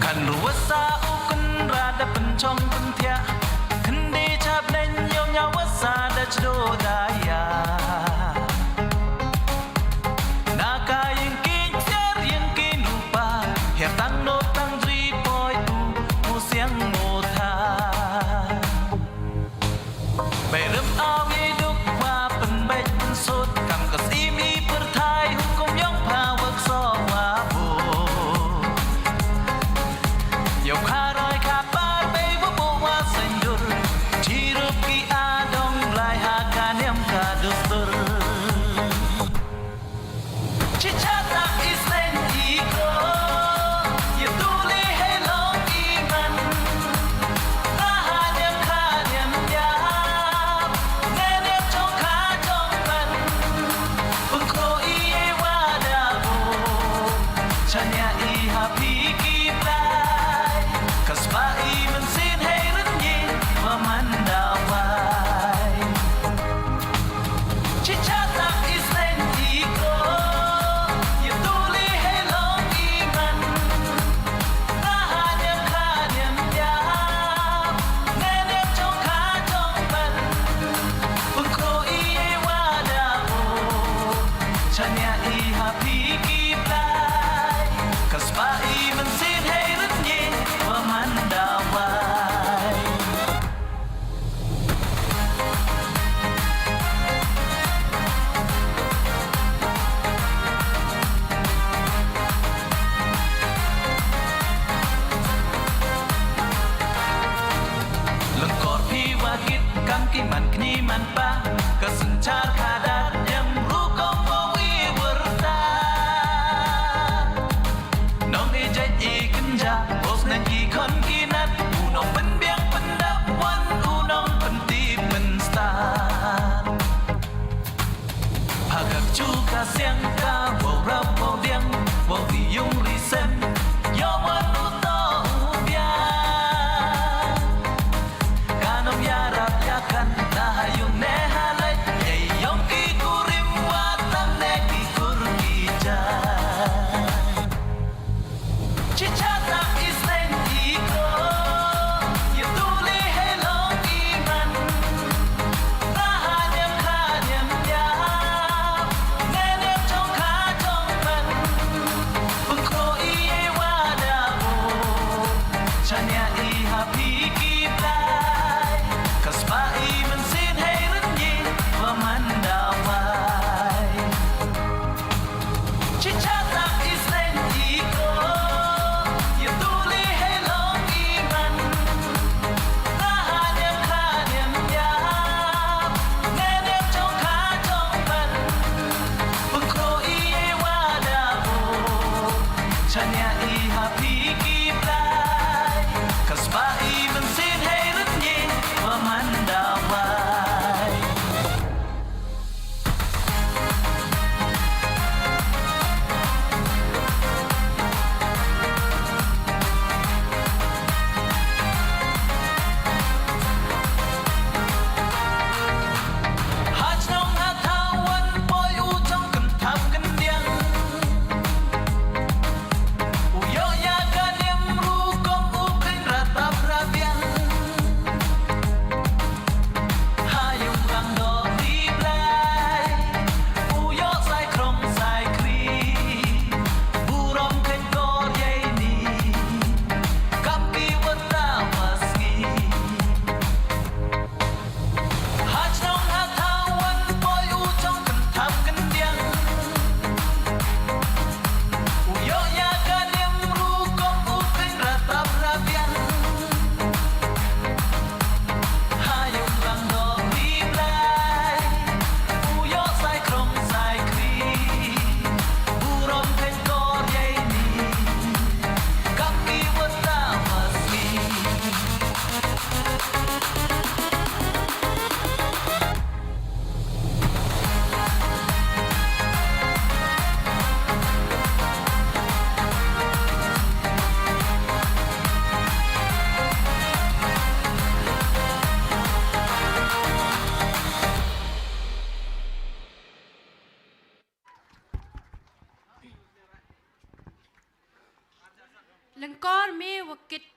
Kan ruwasa u kynrad da pynchong pynthiah, khyndai chap neng yong ya wasa da chdo da ya. Na ka yingkien siar yingkien rupa, hiar tang nop tang jri poi u, mu siang mu tha. Bei rem aw ye duk wa pynbeit pynsut, kam ka sim i pyrthai hukum yong pha wa kso wa bu. Yow kha roi kha par bei wa bu wa seiñ dur, chirup ki adong lai ha ka niam ka dustur. Chichat tang i seiñ i ko, ya tu le hei long i man. Ka ha niam ka niam ya, ne niam chong ka chong man. Pun ko i e wa da bo, chania i ha phi ki blai. Ka spa i mynsiem hei rynñieng wa man da wai. Chichat tang i seiñ i ko, ya tu le hei long i man. Ka ha niam ka niam ya, ne niam chong ka chong man. Pun ko i e wa da bo, chania i ha phi ki blai. Ka spa i mynsiem hei rynñieng wa man da wai. Lyngkor phi wa kit kam ki man kñi man pa, ka synchar ka dat niam rukom wa wi wyrta. Nong i jait i kynja, bos nang ki khon ki nat, u nong pynbiang pyndap wan, u nong pyntip pynstad. Pha ka kchu ka siang ka, wow rap wow diang, wow ri yung ri sem, yow wan u to u biang. Ka nong yarap yakan, na ha yung ne ha lait, yei yong ki kurim wa tang ne ki kur ki jait. Chichat tang i seiñ i ko, ya tu le hei long i man. Ka ha niam ka niam ya, ne niam chong ka chong man. Pun ko i e wa da bo, chania i ha phi ki blai. Ka spa i mynsiem hei rynñieng wa man da wai. Chichat tang i seiñ i ko, ya tu le hei long i man. Ka ha niam ka niam ya,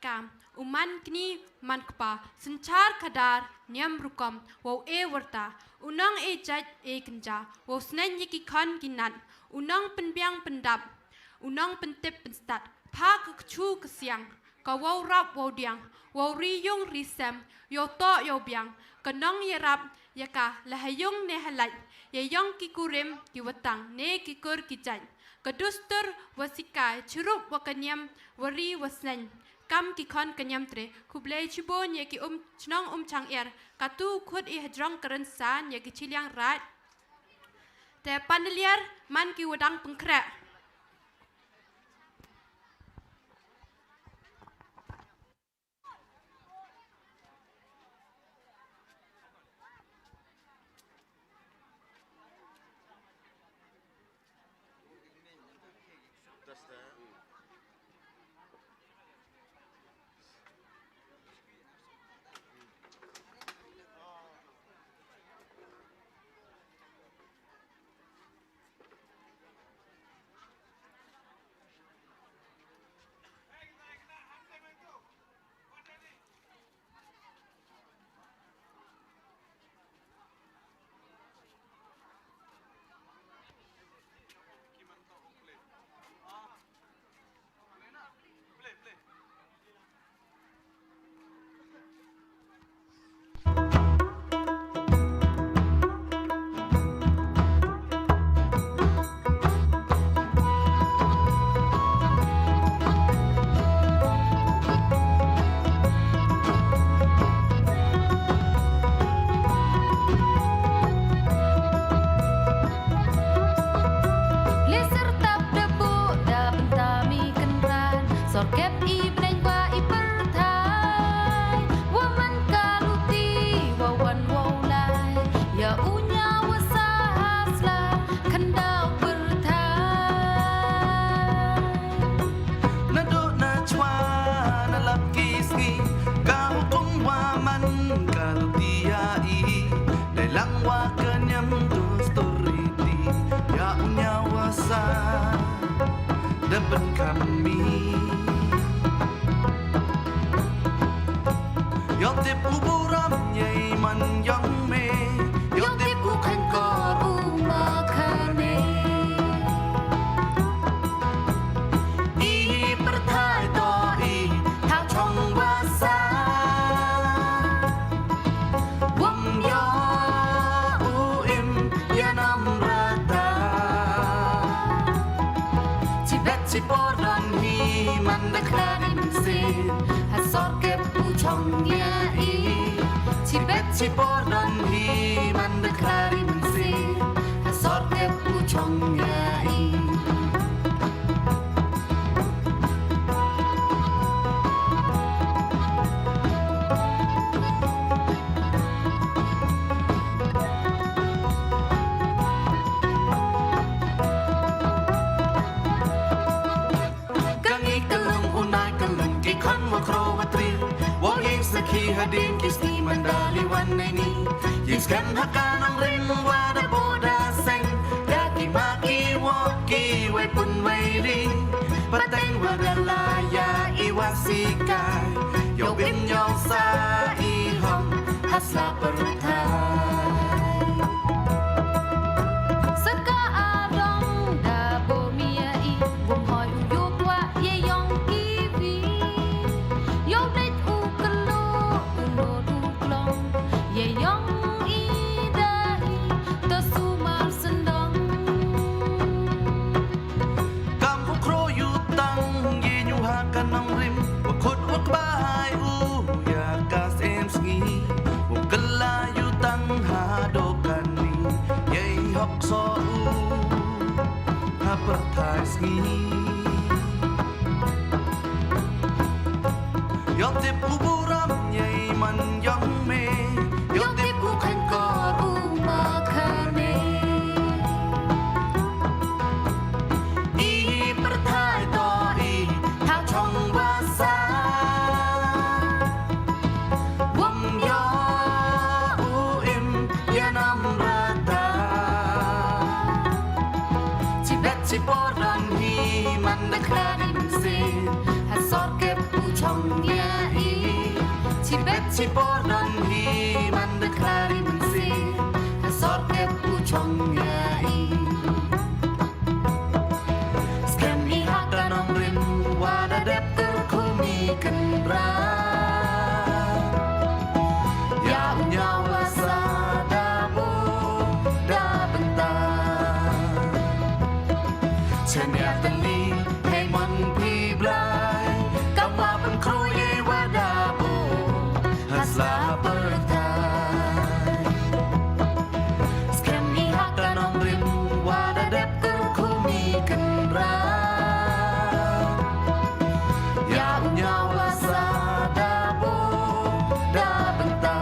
kam, u man kni man kpa, synchar khadar, niam rukom, wow e warta, u nong e jait e kynja, wow sneng ya ki khon ki nat, u nong pynbiang pyndap, u nong pyntip pynstad, pha ka kchu ka siang, ka wow rap wow diang, wow ri yung ri sem, yow toh yow biang, ka nong yarap, ya ka, la ha yung ne ha lait, ya yong ki kurim, ki watang, ne ki kur ki jait, ka dustur, wa sikai, chirup wa ka niam, wa ri wa sneng, kam ki khon ka niam tre, khublei chibun ya ki um, chnong Umchang Er, katu khut i hajrong ka rynsan, ya ki chiliang raij. Te panaliar, man ki wadang pynkhreh. Leser tap da buh da bynta mi kynran, sor kep i bneng wa i pyrthai, wa man ka luti, wa wan wow lai, ya u ñiaw wa sah ha sla, khyndaw pyrthai. Nadooh na chwa na lap ki sngi, ka hukum wa man ka luti ya i, dei lang wa ka niam dustur riti, ya u ñiaw wa sah da pynkham mi. Yow tip u burom yei man yong me, yow tip u kheiñkor u ma khane. I pyrthai toh i thaw chong wa sah, wym yoh u im ya nam rta. Chibet chipor don hi man da khlari mynsiem, ha sor kep u chong ya i. Chibet chipor don hi man da khlari mynsiem, ha sor kep u chong ya i. Ka ngi ka lum u nai ka lum ki khon wa khro wa tri. Wa ing sakhi hadien ki sngi man da li wan nei ni. Ing skhem ha ka nongrim wa da booh da seng. Da ki ma ki wok ki wei pun wei ri. Pateng wa da la ya i wa sikai. Yow im yow sah i hom ha sla pyrthai. Sa ka adong da booh mi ya i, wym hoi u yoh kwah ya yong ki wi. Yow dei u kylluh u nod u klong, ya yong i da i, da sumar syndong. Kam u khro yu tang ye ñu ha ka nongrim, wa khut wa kbai u ya ka sem sngi. Wa kylla yu tang ha do kani, yei hok so u ha pyrthai sngi. Yow tip u burom yei man yong me, yow tip u kheiñkor u ma khane. I pyrthai toh i thaw chong wa sah, wym yoh u im ya nam rta. Chibet chipor don hi man da khlari mynsiem, ha sor kep u chong ya Chibet chibor don hi man da khlari mynsi, ha sor tep u chong ya i. Skhem i ha ka nongrim wa da dep kyrkhum i kynrad. Ya u ñiaw wa sa da bo da bynta. Chaniah tylli hei mon phi Blai, kam wa pynkhroi wa da bo ha sla pyrthai. Skhem i ha ka nongrim wa da dep kyrkhum i kynrad. Ya u ñiaw wa sa da bo da bynta.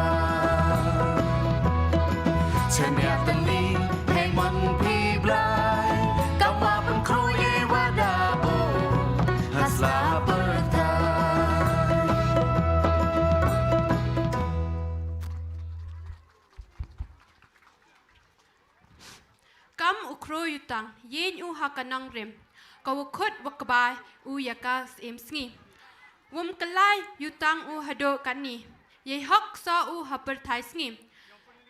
Chaniah tylli hei mon phi Blai, kam wa pynkhroi wa da bo ha sla pyrthai. Kam u khroo yutang, yeng u ha ka nongrim, ka wa khut wa kbai u ya ka siem sngi. Wym kylla yutang u hadooh katni, yei hok so u ha pyrthai sngi.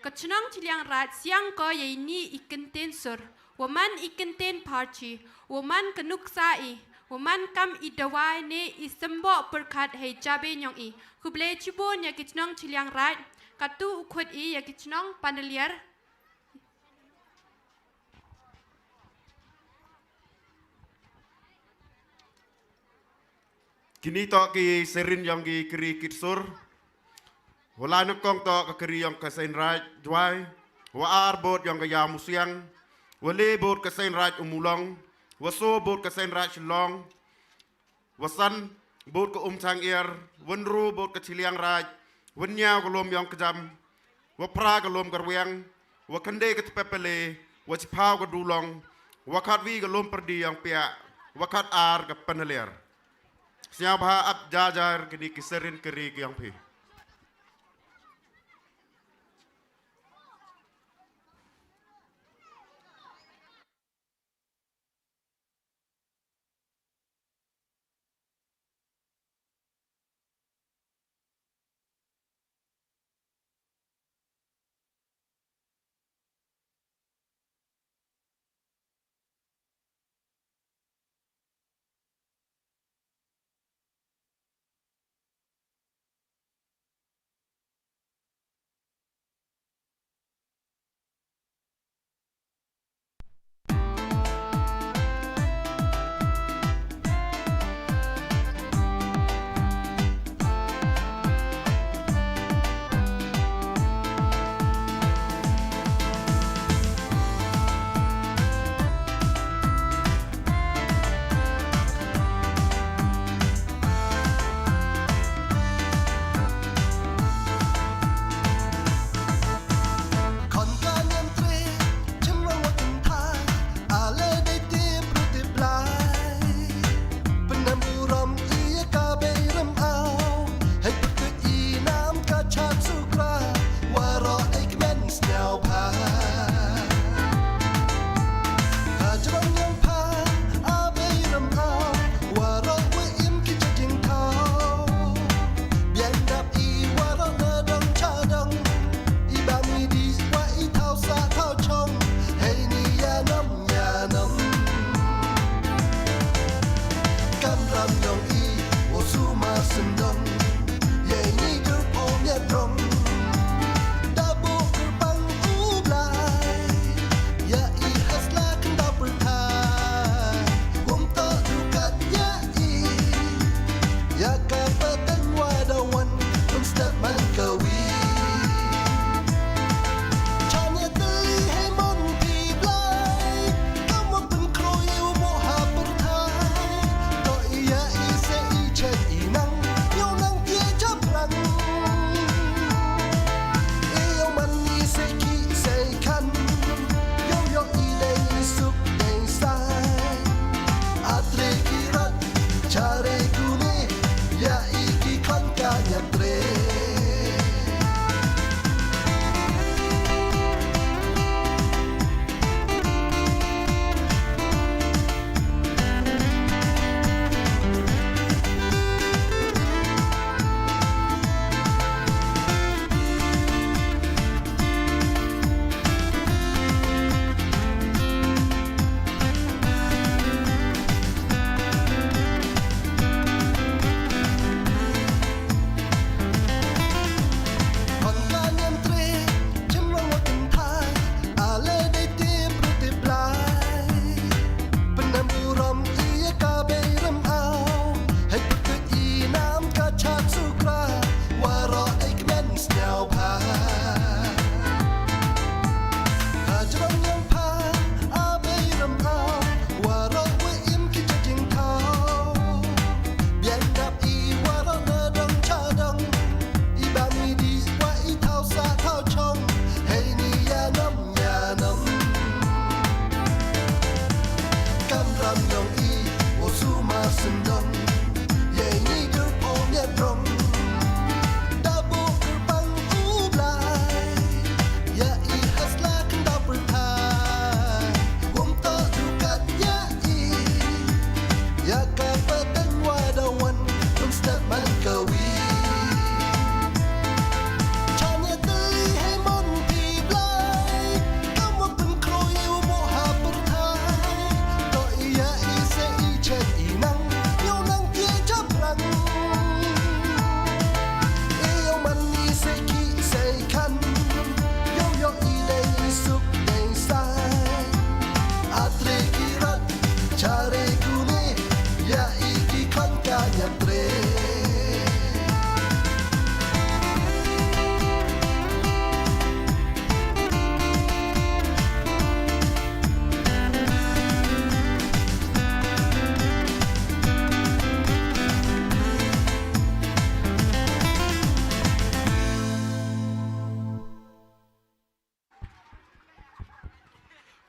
Ka chnong Chilliangraij siang ko yei ni i kyntien sur, wa man i kyntien pharchi, wa man ka nuksa i, wa man kam i dawai ne i symboh pyrkhat hei jabieng yong i. Khublei chibun ya ki chnong Chilliangraij, katu u khut i ya ki chnong Panaliar. Kini toh ki serin yong ki kri kit sur. Wa lai nyngkong toh ka kri yong ka Seiñraij Jwai. Wa ar bood yong ka Yamusiang. Wa le bood ka Seiñraij Ummulong. Wa so bood ka Seiñraij Shillong. Wa san bood ka Umchang Iar, wa ynru bood ka Chilliangraij, wa ynñiaw ka Loom yong Kjam, wa phra ka Loom Karwiang, wa khyndai ka Tpepale, wa chiphaw ka Dulong, wa khatwi ka Loom Pyrdi yong Piah, wa khatar ka Panaliar. Sñiawbha ap jajar kini ki serin kri ki yong phi.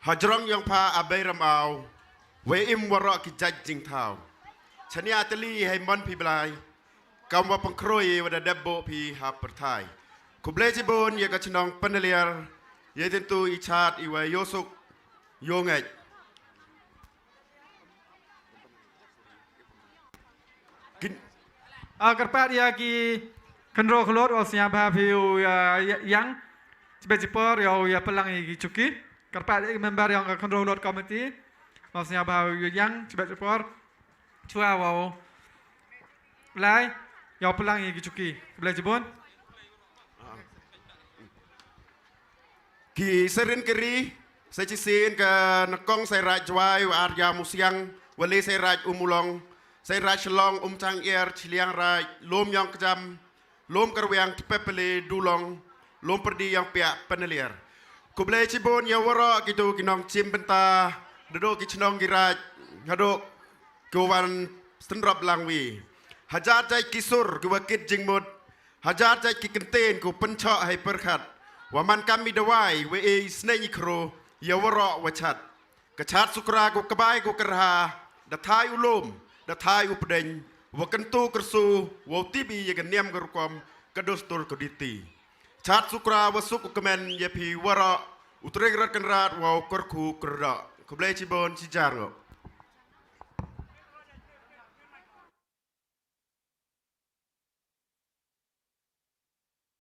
Hajrong yong pha a bei ram aw, wei im waroh ki jait jingthaw. Chania teli hei mon phi blai, kam wa pangkroi wa da dep boh phi ha pyrthai. Khublei chibun ya ka chnong Panaliar, ya i tyntu i chat i wa yosuk yongej. Kin- A kyrpad ya ki khynroo khyllood, wa sñiawbha phi u ya, ya, yang. Chibet chipor ya u ya pynlang ya ki chuki. Kyrpad ya ki member yong ka khynroo khyllood committee, wa sñiawbha u ya yang, chibet chipor. Chwa wa u lai, ya u pynlang ya ki chuki. Khublei chibun. Ki seirin kari, sei chisien ka nyngkong Seiraij Jwai, wa ar ya Musiang, wa le Seiraij Umulong, Seiraij Shillong, Umchang Ier, Chiliang Raij, Lum Yong Kjam, Lum Karwiang, Tpepele, Dulong, Lum Pyrdi Yong Piah, Panaliar. Khublei chibun ya waroh kitu ki nongchim bynta, nadooh ki chnong ki raij, hadooh ki wan stendrop langwi. Hajar jait ki sur ki wa kit jingmut, hajar jait ki kyntien ki wa pynchoh hei pyrkhat, wa man kam i dawai, wa e i sneng i khro ya waroh wa chat. Ka chat sukra ki wa kbai ki wa kyrha, da thai u lum, da thai u pdeng, wa kyntu kyrsu, wa u tip i ya ka niam ka rukom, ka dustur ka diti. Chat sukra wa suk u kmen ya phi waroh, u tring rat kynrad wa u kyrkhu kyrdoh. Khublei chibun, chi jar ngooh.